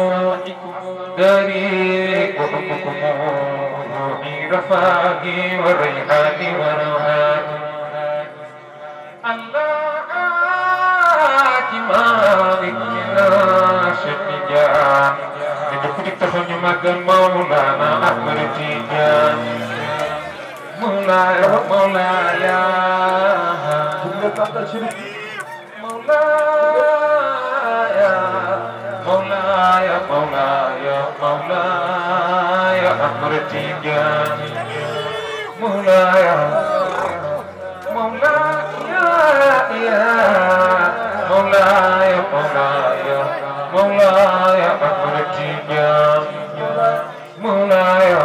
داري وحبكم روحي رفاقي وريحاني ورهاني الله مالك شيخ تيجان ندفك تخني مغن مولانا أحمد تيجان مولاي مولاي مولاي مولاي مولاي أحمد تيجان مولاي مولاي يا مولاي مولاي مولاي أحمد تيجان مولاي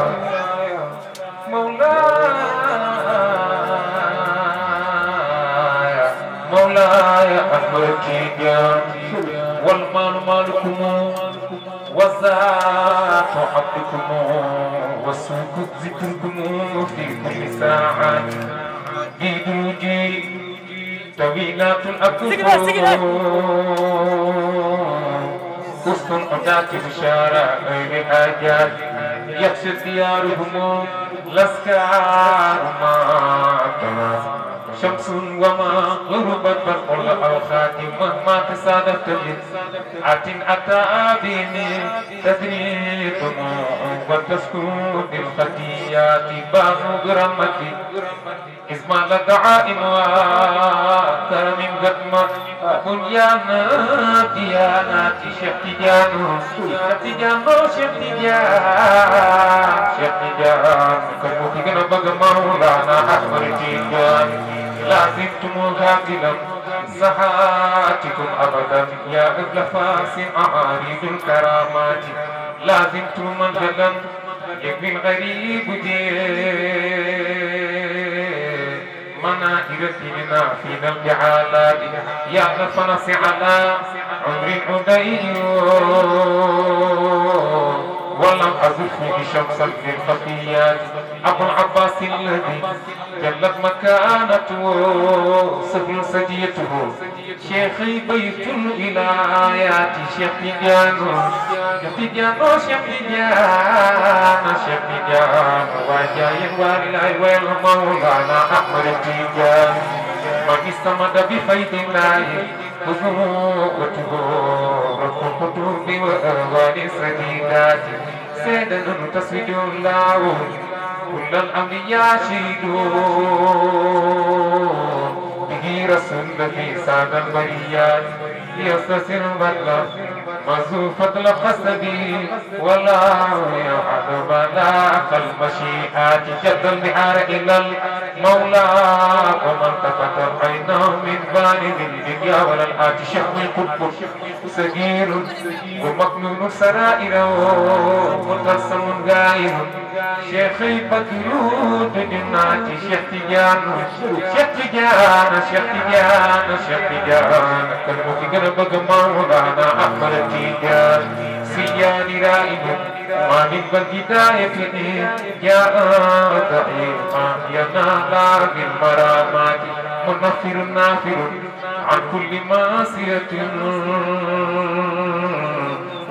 مولاي أحمد تيجان والمال مالكم والذات عبدكم والسوق ذكركم في كل ساعة جيدوجي طويلات الأكفور وسط الأداة بشارة غير حاجات يخشى ديارهم الأسكار ما شمس وما غربت بالقل أو خاتم مهما تصادفت بساعة أتى بني تدري دموع وتسكن بالخطيات باب غرمتي إذ ما لدعائم وكرم قدمة بنيان ديانات شيخ تجان شيخ تجان كم في جنب مولانا أحمد تجان لازمتم غافلا صحاتكم أبدا يا ابن فاس أعارض الكرامات لازمتم منهلا يكفي الغريب منائر ديننا فينا الجعالات يا نفنس على عمر عدي ولم أزفه شمسا للخفيات أبو العباس الذي جلت مكانته سفل سجيته شيخي بيت الولايات شيخ تجان وجاي والله والمولانا أحمد تجان من استمد بفيد الله خذوته رب الخطوب وأغاني السديدات سيدنا تسجد الله كل الأنبياء شهدوا به رسول في سعد البريات يستسر البدل مزو فضل قصدي ولا يعد بلاق المشيئات جد البحار إلى المولى ومن تفت عينه من بالغ الدنيا ولا الآتي شهو القطب سجير ومكنون سرائر متسم غائر شيخي بدرود جنات شيخ تجان كالمفكر بقمولانا أحمد تجان سياني رائد ما من بالهداية جاء دعيما ينال بالمرامات منفر نافر عن كل معصية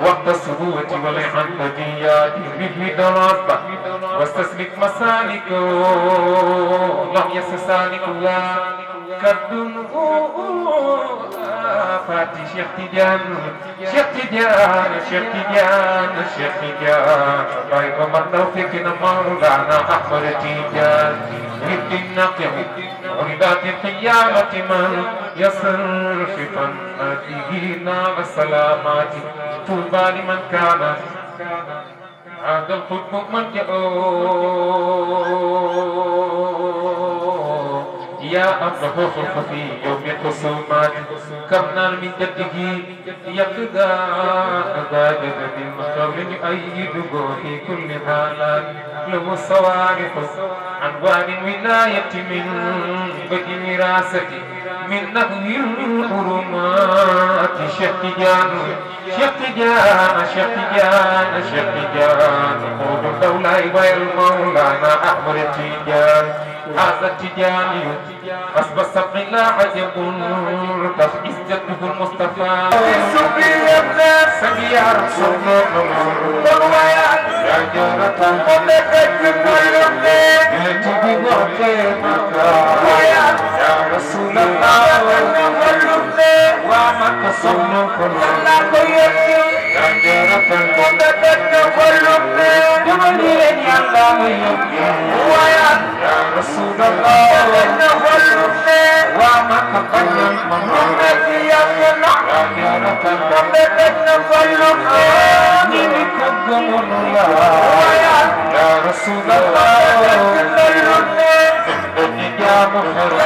وقت السبوة والعنقديات به دراسة واستسلك مسالكه لم يسسالك الله كالدنو فاتي شيخ تجان باي عمر توفيقنا مولانا أحمد تجان ود النقم عرضات القيامة من يصرف فنته نار السلامات طوبى لمن كان هذا القطب يا أمره خلف في يوم الخصومات كم نال من جده يقضى أباجد بالمخرج يؤيده في كل حالات له الصوارف أنوار الولاية من بدء وراثة من نهو الحرمات شيخ تجان قود الدولة والمولانا أحمد تجان هذا التجاني حسب السبق لا عجب تخيس جده المصطفى سبيع رسول الله يا جارة يا رسول الله وما تصنع كل يا جارة يا رسول الله وما تقبل محمد يا رسول الله يا مخرج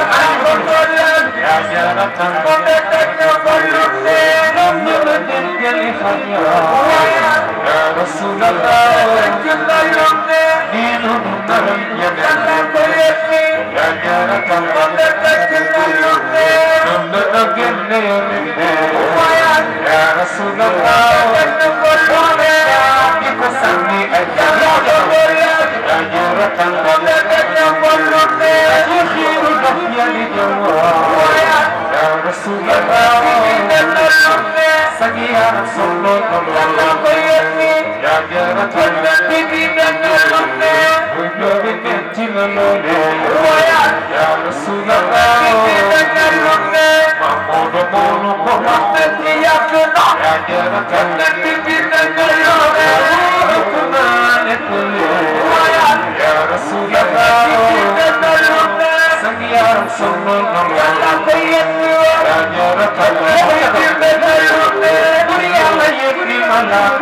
يا جارة لم يرد الجليل يا رسول الله دين النبي يا جارة يا رسول الله بقسمي أجل يا جارة خير الدنيا لجوار يا رسول الله سقيا رسول الله يا جارة يا رسول الله محمود مولو محمد يا جارة يا رسول الله سقيا رسول الله يا جارة Thank you.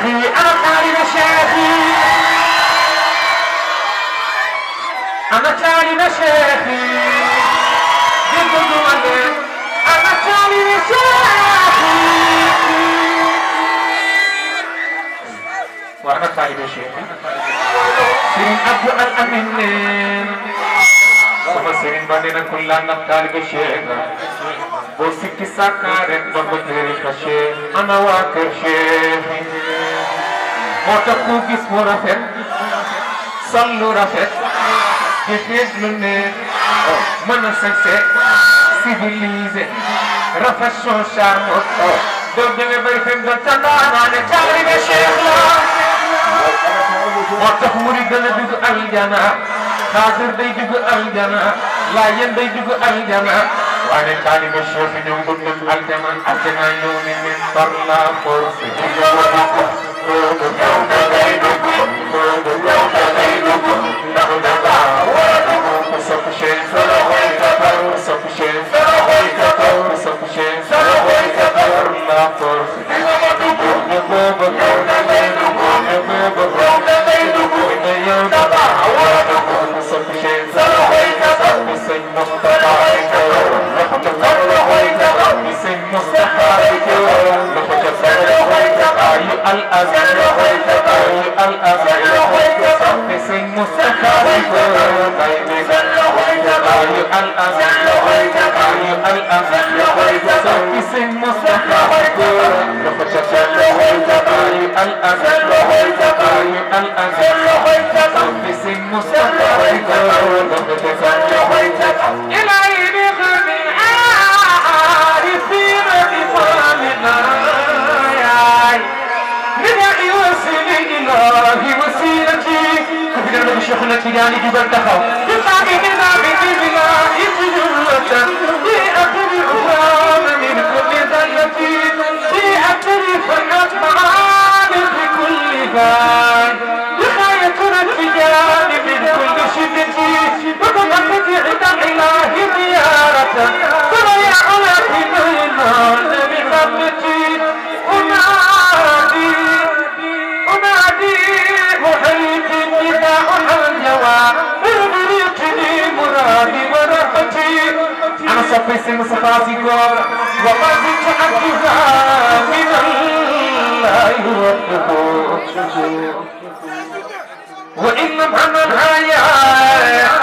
شيخي أنا طالب شيخي أنا طالب شيخي أنا طالب شيخي وأنا طالب شيخي سيرين أبو الأمين sama sëriñ ba nee na ku la nag taalibe Cheikh boo sikki sàkka rek ba ko jëri ka Cheikh ana waa kër Cheikh moo tax ku gis mu rafet sol lu rafet di fees lu neex mën a sañse civilisé rafet son charme doo demee bay fen doon tandaanaa ne taalibe Cheikh la moo tax murid dana dugg aljana xaadir day dugg aljana laayeen day dugg aljana waaye taalibe Cheikh ñëw dugg aljana aljana ñëw ni min par la force yow da ngay dugg ndax da nga war a dugg sopp Cheikh solo way katar sopp Cheikh solo way katar sopp Cheikh solo way katar la force yow da ngay dugg yow da ngay dugg yow da nga war a dugg sopp Cheikh solo way katar mi sëñ Moustapha loxo way katar mi sëñ Moustapha loxo ca solo way katar yu al azhar way katar yu al azhar way katar mi sëñ Moustapha bay mi solo way katar yu al azhar way katar yu al azhar way katar mi sëñ Moustapha loxo ca solo way katar yu al azhar way katar yu al azhar way katar mi sëñ Moustapha إلهي بخدم عارفين بفضلنا ندعي وسيلة إلهي وسيلتي كبيرنا بشيخنا تجاني جبل تخو بطاقتنا بإذنا إتجلة لأكل الأخرام من كل ذلتي لأكترف الأطمان بكل غاية لخايتنا التجان من كل شدتي وتمتع عند الإله زيارة فضيع لك بينا بخدمتي أنادي محيط النداء الجواب بريتني مرادي ورحمتي أنا صفي سن صفاتي قول وما زلت أكفى من الله ربه وإن لم أنا الحياة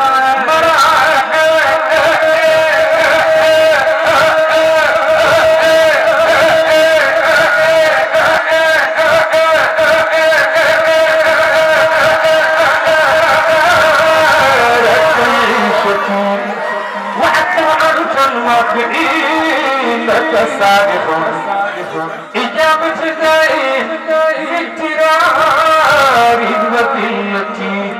الواقعين التصادقون إجابة دائم اضطرار وقلتي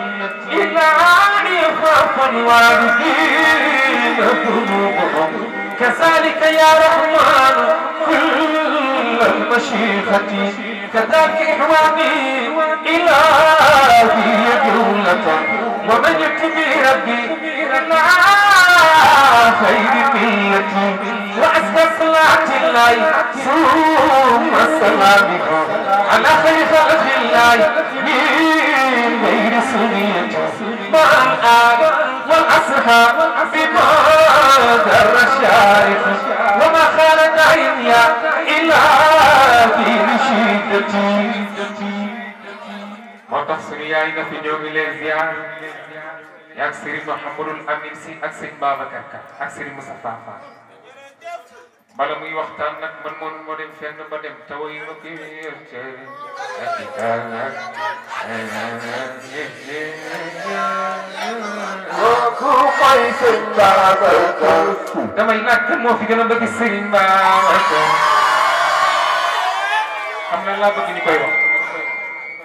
إلا عرفا والدين ذنوبهم كذلك يا رحمن كل المشيخة كذلك إحواني إلهي جولة ومن يتبع ربي خير ملتي وأزكى صلاة الله ثم سلامه على خير خلق الله من غير سنيته مع الآل والأصحاب بما در الشارف وما خالد عينيا إلا في رشيدتي ما تحصري عينا في يوم الزيار yak Serigne Mouhamadul Amin si ak Serigne Babacar Ka ak Serigne Moustapha Fall bala muy waxtaan nag man moom moo dem fenn ba dem taw yi ma koy yor kooku mooy Serigne Babacar damay laaj kan moo fi gën a bëgg Serigne Babacar xam na laa bëgg ñu koy wax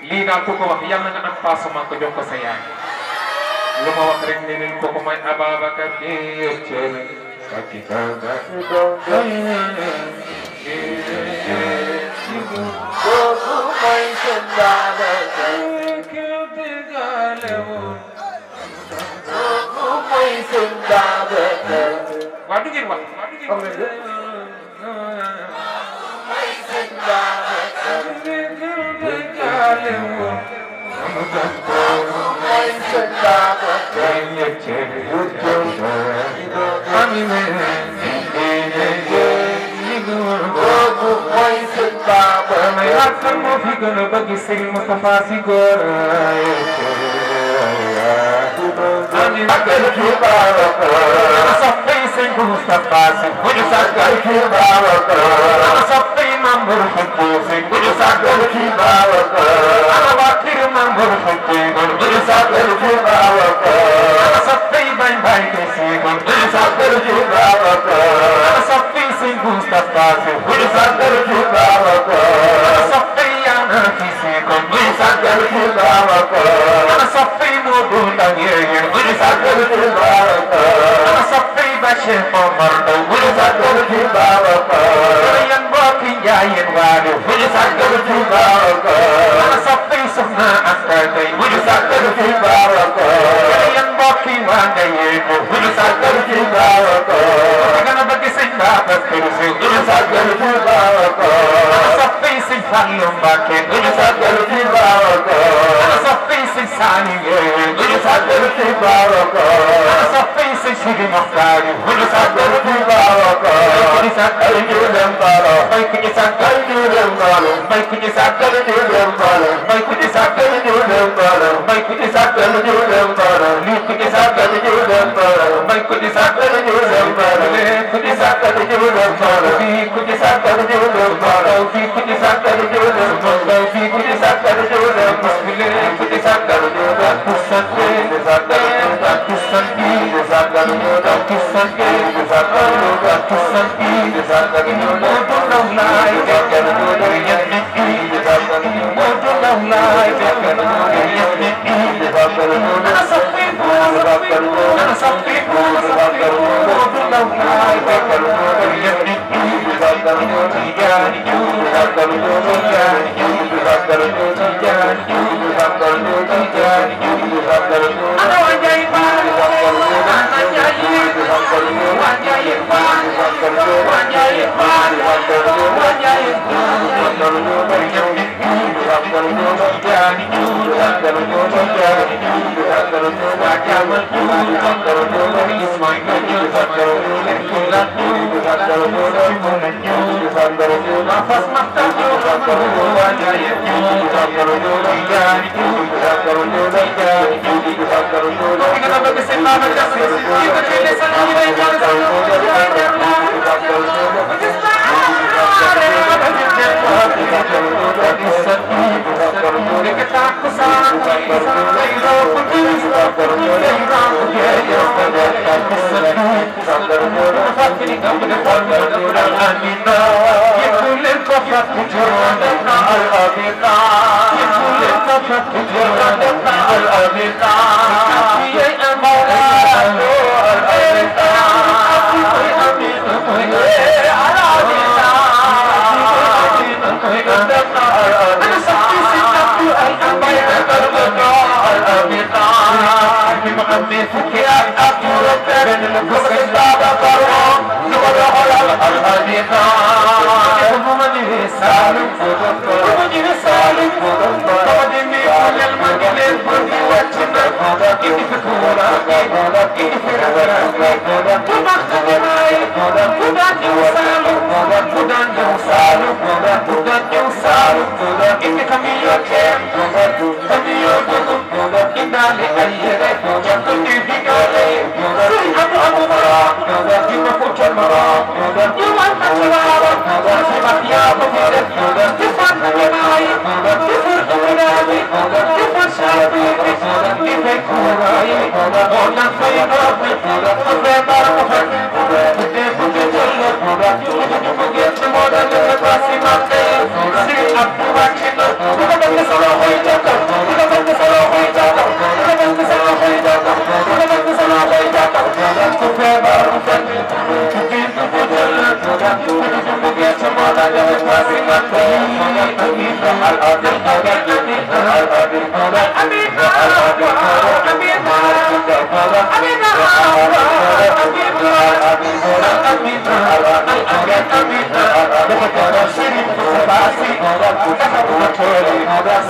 lii daal ku ko wax yàlla nga am passement ko jox ko sa yaay lu ma wax rek ne leen kooku mooy Ababacar Dieng Kakikanga kooku mooy seen Babacar kooku mooy seen Babacar waa du ngeen wax xam nga mooy seen Babacar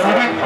Siri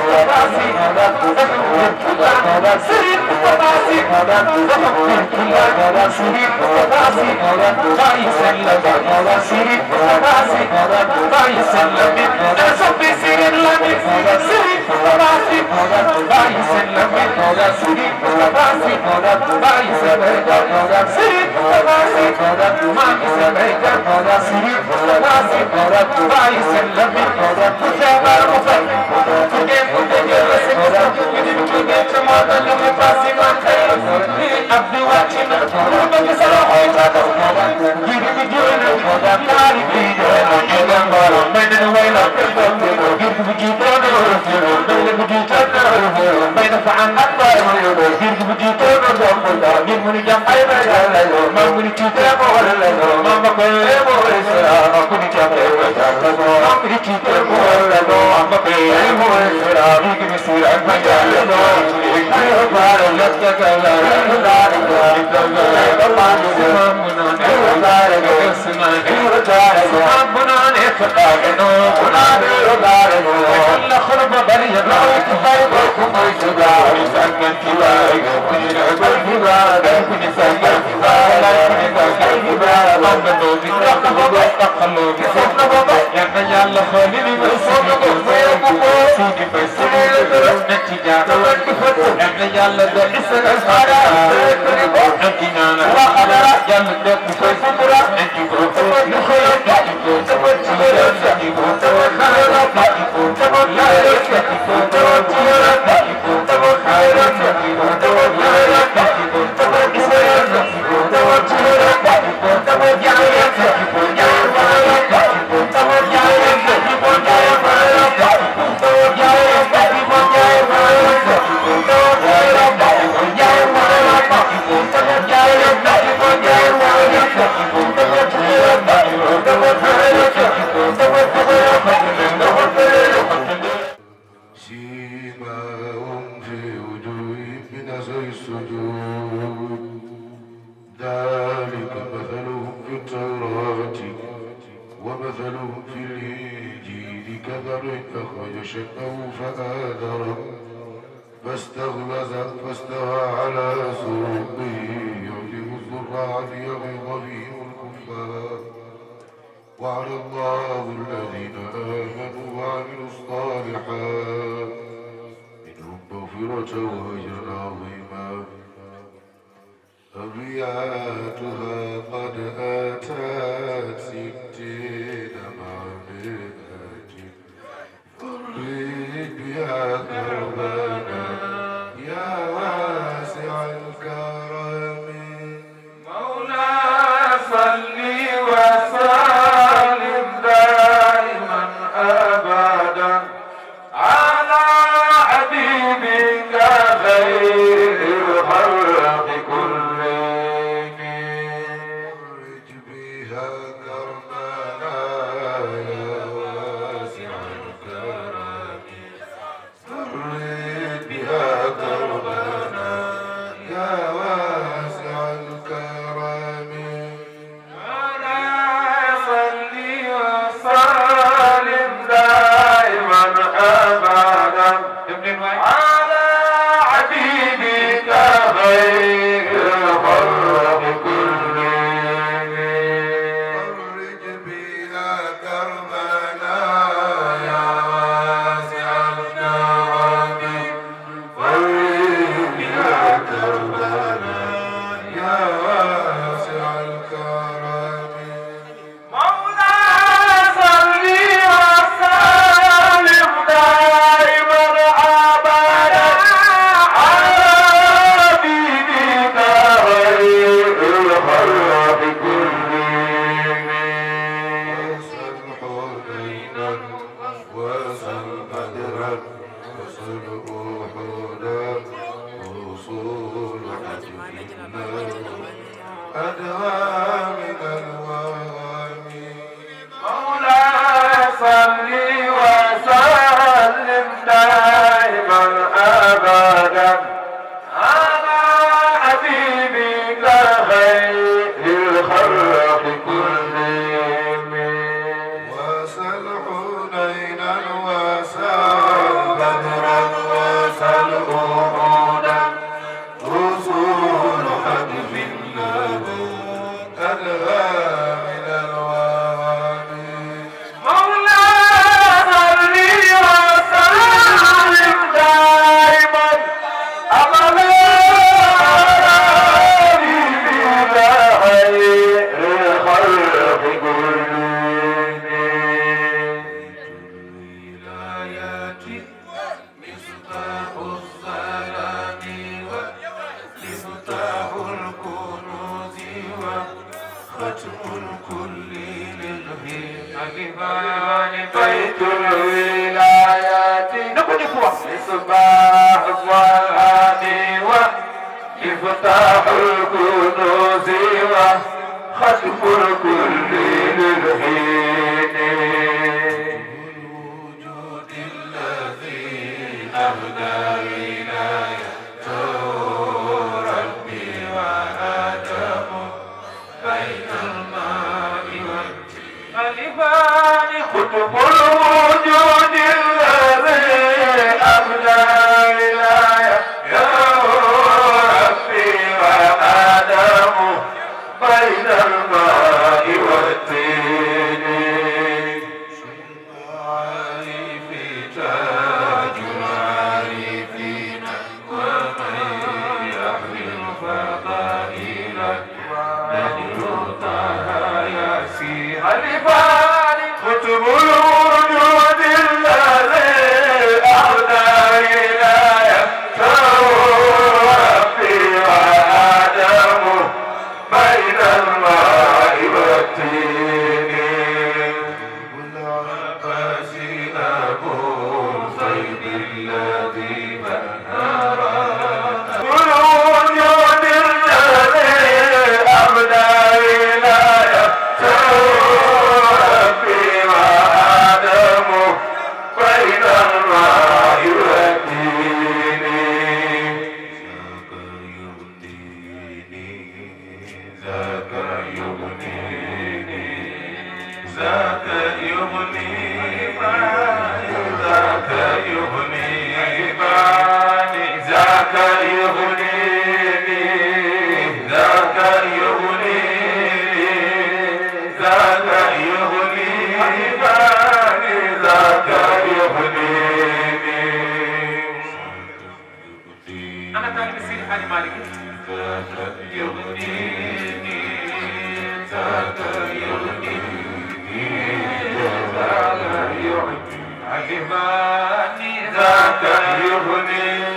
مصباح الظلام ومفتاح الكنوز وختم الكل للحين الوجود الذي أبدى ولايته ربي وآدم بين الماء والألفان ختم الوجود الذي أبدى ولايته ربي وآدم بين الماء والطين العارف تاج العارفين ومن يحمي الفضائل نجل طه ياسين الفان ختم الوجود الذي أهدى ولايته ربي وآدم بين الماء والطين والعباس أبو زيد الذي بهر الوجود الذي أبدى ولايته ربي وآدم بين الماء والطين ذاك يغنيني ذاك يغنيني ذاك يغنيني ذاك يغنيني ذاك يغنيني ذاك يغنيني ذاك يغنيني أنا طالب السيد حالي مالكي ذاك يغنيني ذاك يغنيني ذاك يغنيني ذاك يغنيني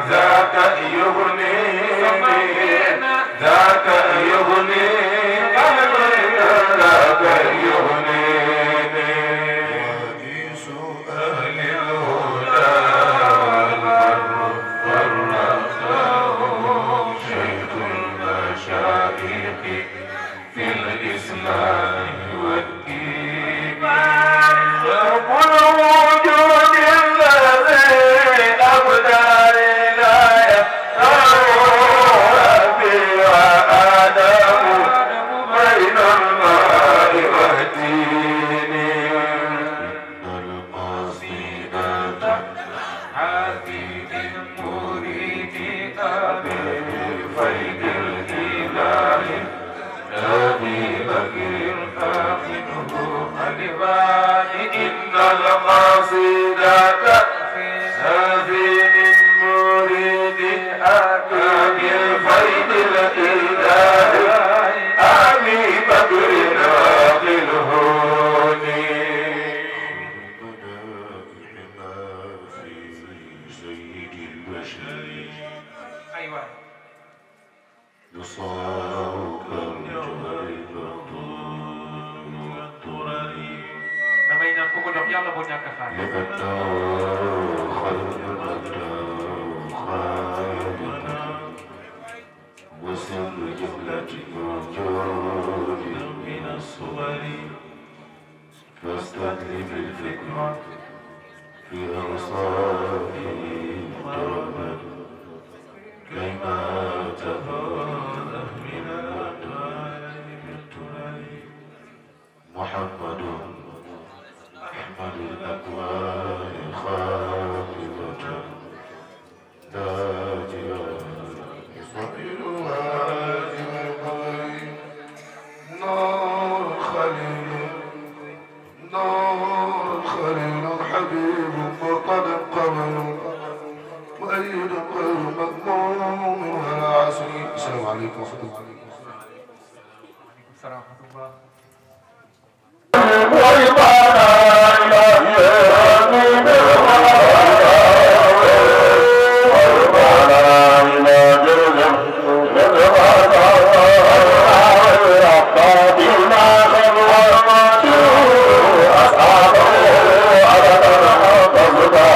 ذاك يغنيني ذاك يغنيني ذاك يغنيني حديث أهل الهدى شيخ المشايخ في الإسلام والإيمان رب الوجود الذي أبدى ولايته ربي وآدم بين الماء والطين القصيدة حبيب المريد أبي الفيد الإله أبي بكر فاقده خلفان إن القصيدة هذه من مريد أبي الفيد الإله أبي بكر ناقله سيد البشر أيوة يصارك الجبل والطرري damay ñaan ku ko jox yàlla boo ñàkk a xaar وسر جملة موجود من الصور فاستدل بالفكرة في أوصافه تربت كيما تفاضل من الأنوار بالتراب محمد أحمد الأكوان خافضة ناجية صغير هاجم القمر نور خليل نور خليل حبيب مرتضى قمر مؤيد غير مذموم ولا عسير. السلام عليكم ورحمة الله. السلام ورحمة الله. أصحابه أبدا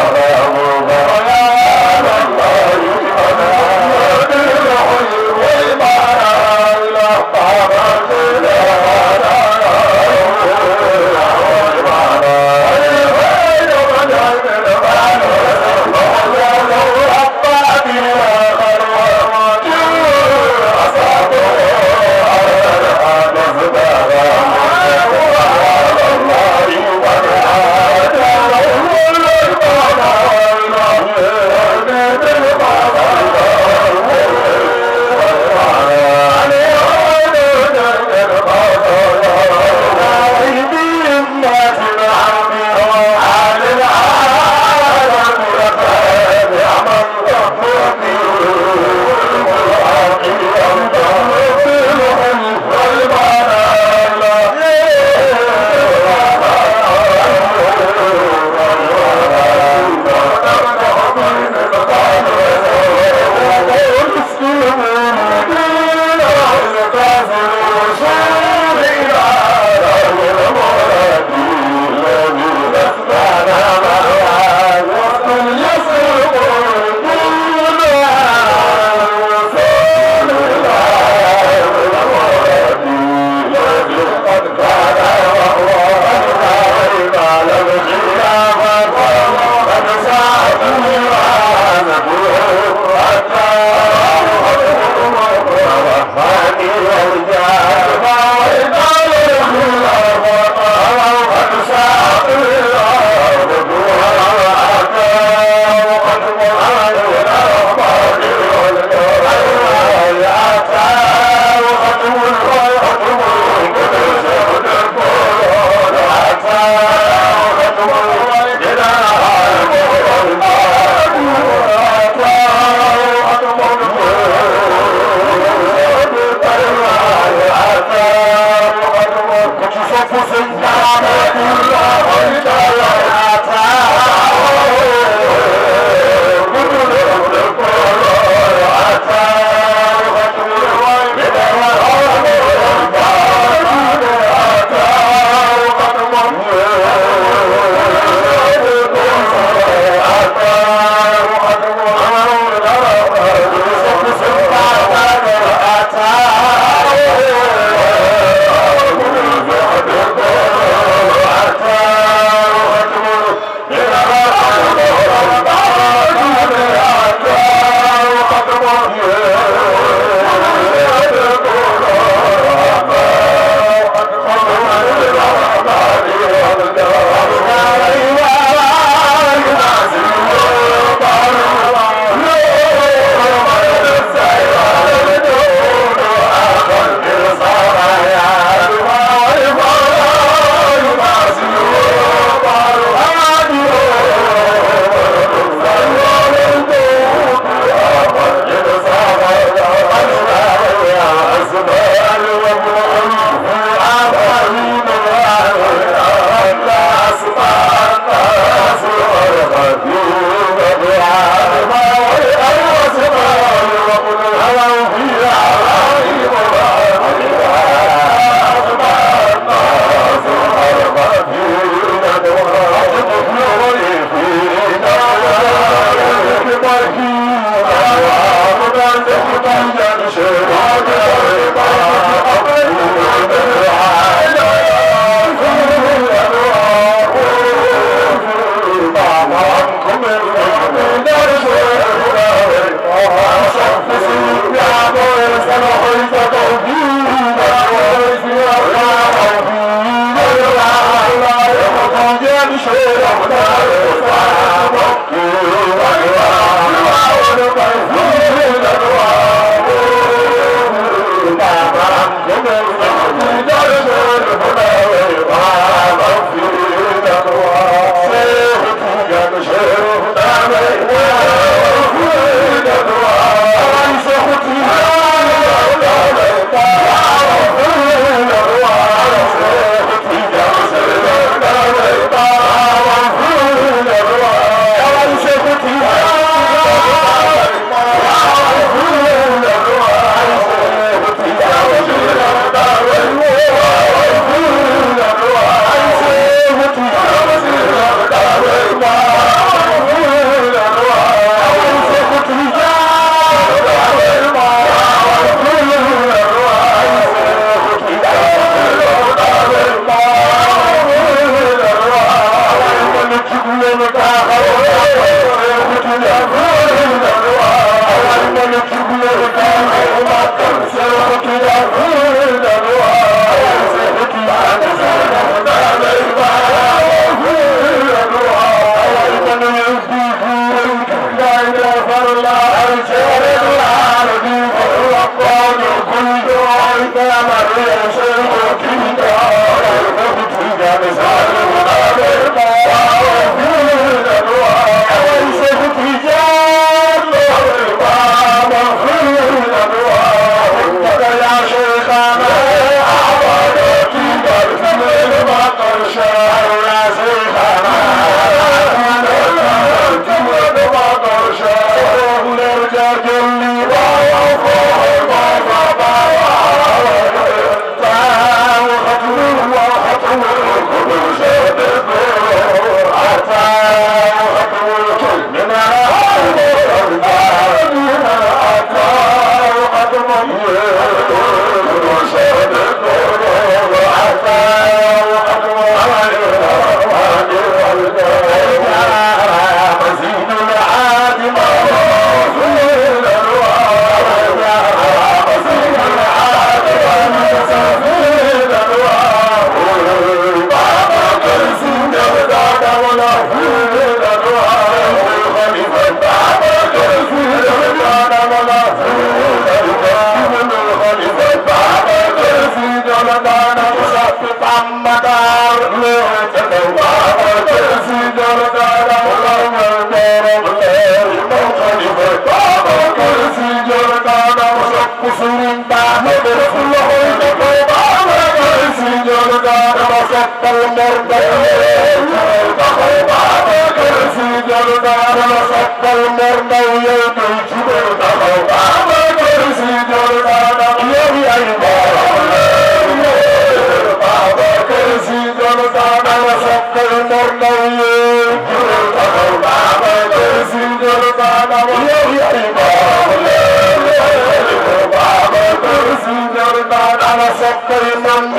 Imam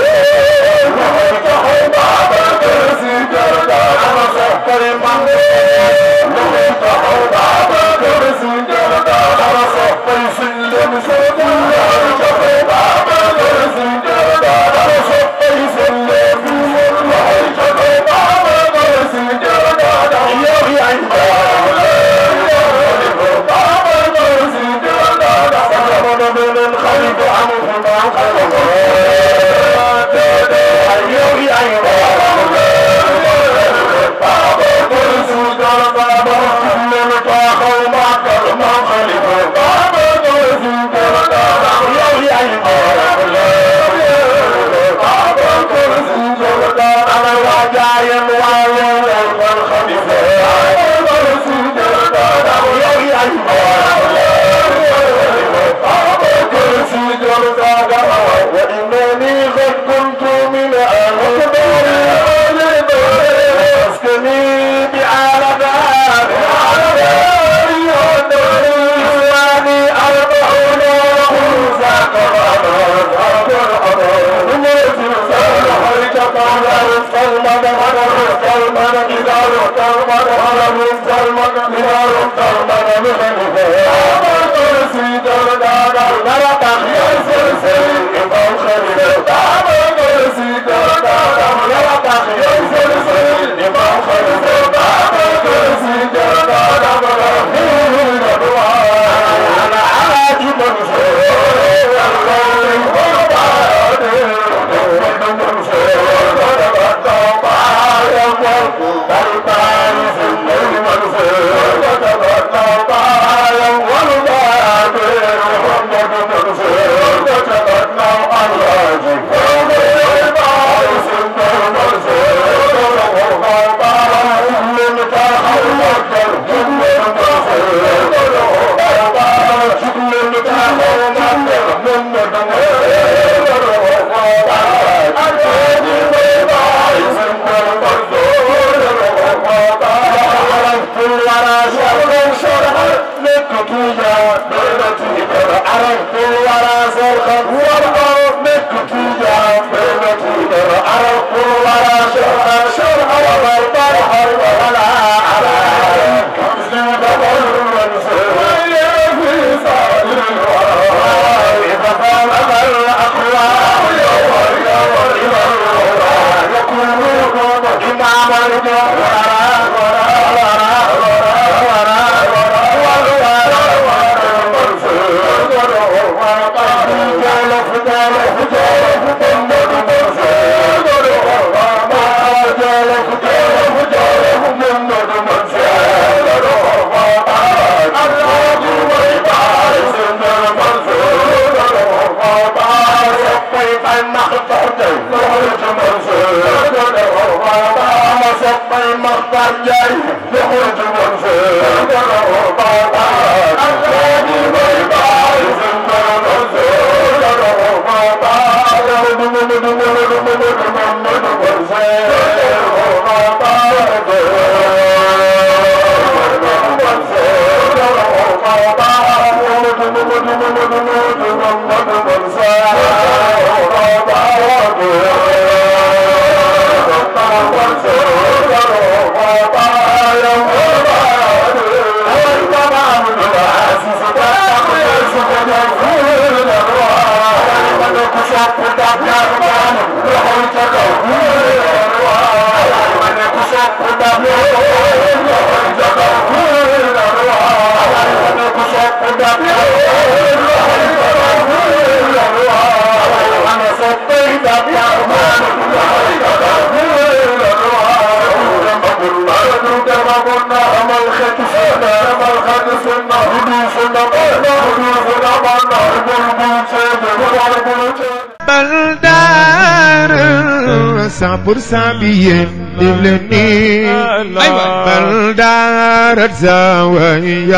عرفت الورى زرقا والله منك تجاه بينتي عرفت الورى شرقا شرقا وبرطا الحرب ولا عرف زيد بالمنزل في صدر الورى إذا فلم الأقوام يكونون إمام الجوهر %100 دبلني أيوة بلدار زواياه